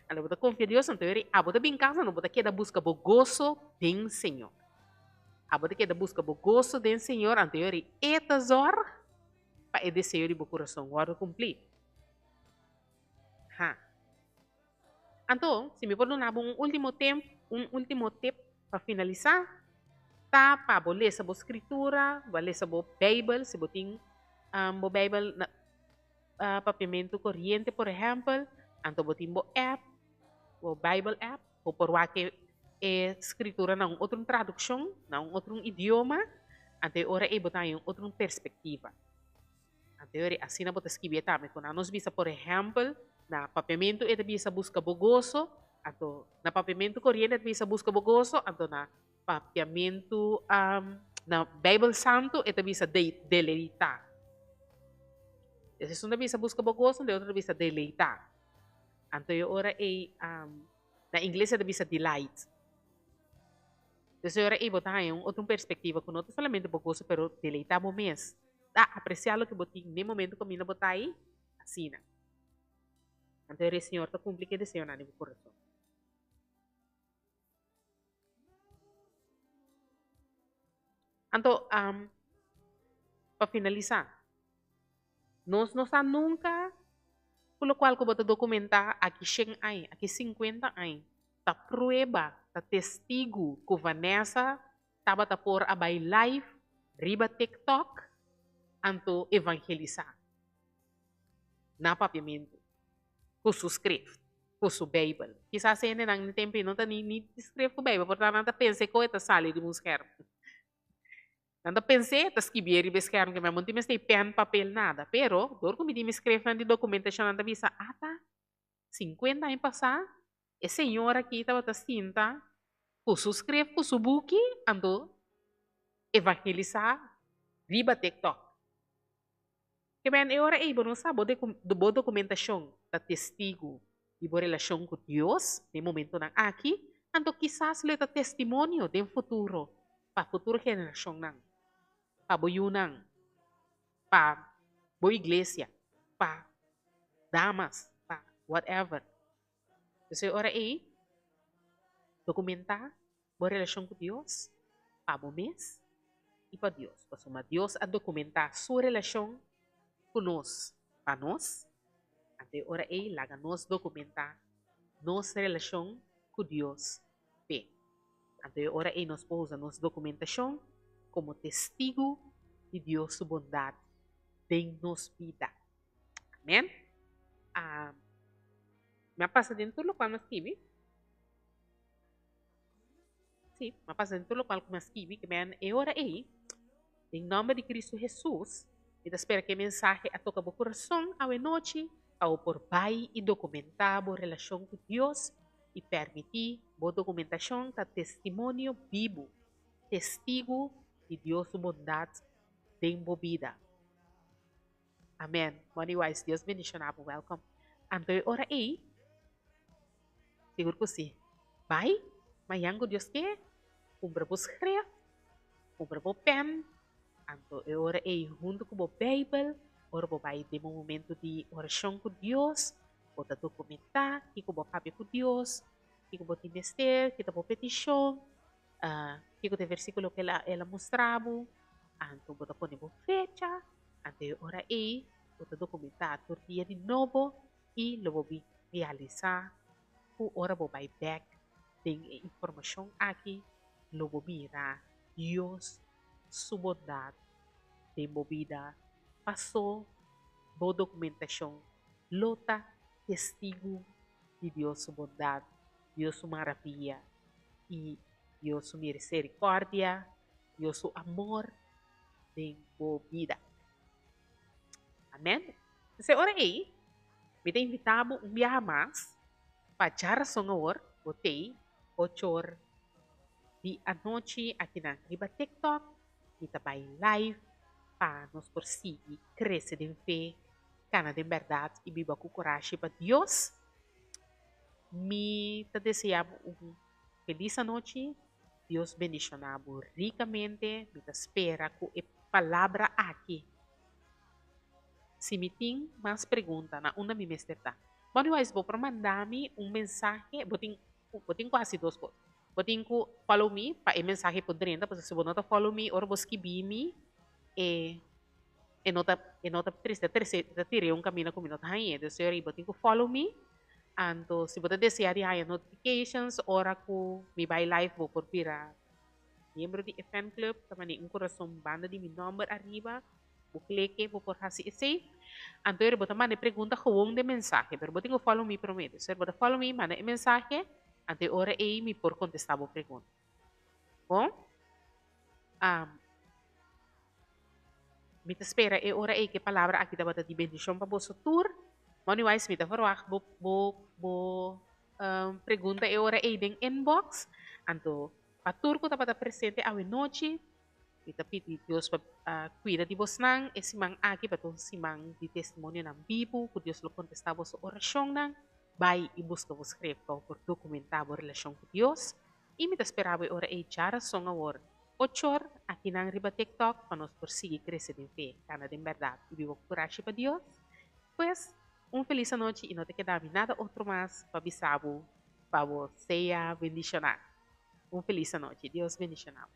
Anto bo ta confia Dios, anto eri abo ta bin casa, no bo ta keda busca bo goso den Señor. Abo ta keda busca bo goso den Señor, anto eri e ta zorg pa e deseo di bo curason wordo cumpli. Ha. Anto, si mi por duna bo un ultimo temp, un ultimo tip pa finalisá, ta pa bo lesa bo Skritura, bo a lesa bo Beibel, si bo tin bo Beibel na papiamentu koriente por ehèmpel, anto bo tin bo app, bo Beibel app, bo por wak e Skritura na un otro tradukshon, na un otro idioma, anto e ora ei bo ta haña un otro perspektiva. Anto e asina bo ta skibi e tambe. Ku nan nos bisa por ehèmpel, na papiamentu e ta bisa buska bo goso, anto na papiamentu koriente e ta bisa buska bo goso, anto na papiamentu na Beibel Santu e ta bisa deleitá. Des esun ta bisa buska bo goso, anto e otro ta bisa deleitá. Anto e ora ei na ingles e ta bisa delight. Des e ora ei bo ta haña un otro perspektiva ku no ta solamente bo goso pero deleitá bo mes. Ta apresiá loke bo tin den momento ku aminda bo ta ei, asina. Anto e Señor ta kumpli ku e deseonan di bo kurason. Anto, pa finalisá, nos no sa nunka ku lokual ku bo ta dokumentá aki shen aña, aki sinkuenta aña, ta prueba, ta testigu ku Vanessa tabata por a bai live riba TikTok anto evangelisá na papiamentu ku su script, ku su Beibel. Kisas hendenan den tempu ei no ta ni ni script ku Beibel, por ta nan ta pensa e koe ta sali riba un skerm. Nan ta pens'é ta skibié riba e skerm ke mi a monti mester pen, papel, nada. Pero dor ku mi di mi skrefnan di dokumentashon nan ta bisa, ata sinkuenta aña pasá e señor aki tabata sinta ku su skref ku su buki anto evangelisá riba TikTok. Ke men e ora ei bo no sa bo bo dokumentashon ta testigu di bo relashon ku Dios den momentonan aki, anto kisas lo e ta testimonio den futuro pa futuro generashonnan, pa bo yunan, pa bo iglesia, pa damas, pa whatever. Entonces e ora ei dokumentá bo relashon ku Dios pa bo mes i pa Dios. Pasobra Dios a dokumentá su relashon ku nos pa nos, anto e ora ei laga nos dokumentá nos relashon ku Dios p'e. Anto e ora ei nos por usa nos dokumentashon komo testigu di Dios su bondat den nos bida. Amèn. Mi a pasa den tur lokual mi a skibi. Sí, mi a pasa den tur lokual ku mi a skibi, ke men e ora ei, den nòmber di Kristu Hesus, mi ta spera ku e mensahe a toka bo kurason awe nochi, pa bo por bai i dokumentá bo relashon ku Dios i pèrmití bo dokumentashon ta testimonio bibu, testigu di Dios su bondat den bo bida. Amen. Money Wise, Dios bendiciona bo. Welcome. Anto e ora ei, sigur cu si. Bai, mañan cu Dios ke, cumpra bo schrift, cumpra bo pen, anto e ora ei hunto cu bo Bijbel, ora bo bai den bo momento di oracion cu Dios, bo ta documenta kico bo a papia cu Dios, kico bo tin mester, ki ta bo peticion, Kiko ta e versíkulo ku el a mustra bo? Anto bo ta pone bo fecha, anto e ora ei bo ta dokumentá tur dia di nobo i lo bo bin realisá ku ora bo bai bèk den e informashon aki lo bo mira Dios su bondat den bo bida pasó bo dokumentashon lo ta testigu di Dios su bondat. Dios su maravia i Dios su mirisericordia, Dios su amor den bo bida. Amen. P'esei ora ei, mi ta invitá bo un biaha mas pa djarason awor bo tei ochor di anochi akinan riba TikTok. Mi ta bai live pa nos por sigui krese den fe, kana den bèrdat i biba ku kurashi pa Dios. Mi ta desea bo un felis anochi. Dios bendiciona bo ricamente. Mi ta spera cu e palabra aki. Si mi tin mas pregunta na unda mi mester ta? Boniwise bo por manda mi un mensahe. Bo tin bo tin cu haci dos cos. Bo tin cu follow mi pa e mensahe por drenta pasobra si bo no ta follow mi ora bo skibi mi e e no ta e no ta trese trese ta tira un camina cu mi no ta hañ'e. Dus e ora bo tin cu follow mi Anto si bo ta desea di haña notifications ora ku mi bai live bo por bira miembro di e fan club. Ta manda un kurason banda di mi nòmber ariba. Bo kleke bo por hasi esei. Anto ora bo ta manda e pregunta gewoon den mensahe pero bo tin ku follow mi promé. Dus ora bo ta follow mi manda e mensahe anto e ora ei mi por kontestá bo pregunta. Bon? Mi ta spera e ora ei ku e palabra aki tabata di bendishon pa boso tur. Money Wise, mi ta verwagt bo bo bo pregunta e ora ei den inbox. Anto, pa tur ku tabata presente awe nochi, mi ta pidi Dios pa kuida di bosnan e siman aki pa ta un siman di testimonionan bibu, ku Dios lo kontestá boso orashonnan. Bai i buska bo skref pa bo por dokumentá bo relashon ku Dios. I mi ta spera bo e ora ei djarason awor, ochor, akinan riba TikTok pa nos por sigui krese den fe, kana den bèrdat i biba ku kurashi pa Dios. Pues, un felis anochi i no ta keda mi nada otro mas pa bisa bo pa bo sea bendishoná. Un felis anochi. Dios bendishoná bo.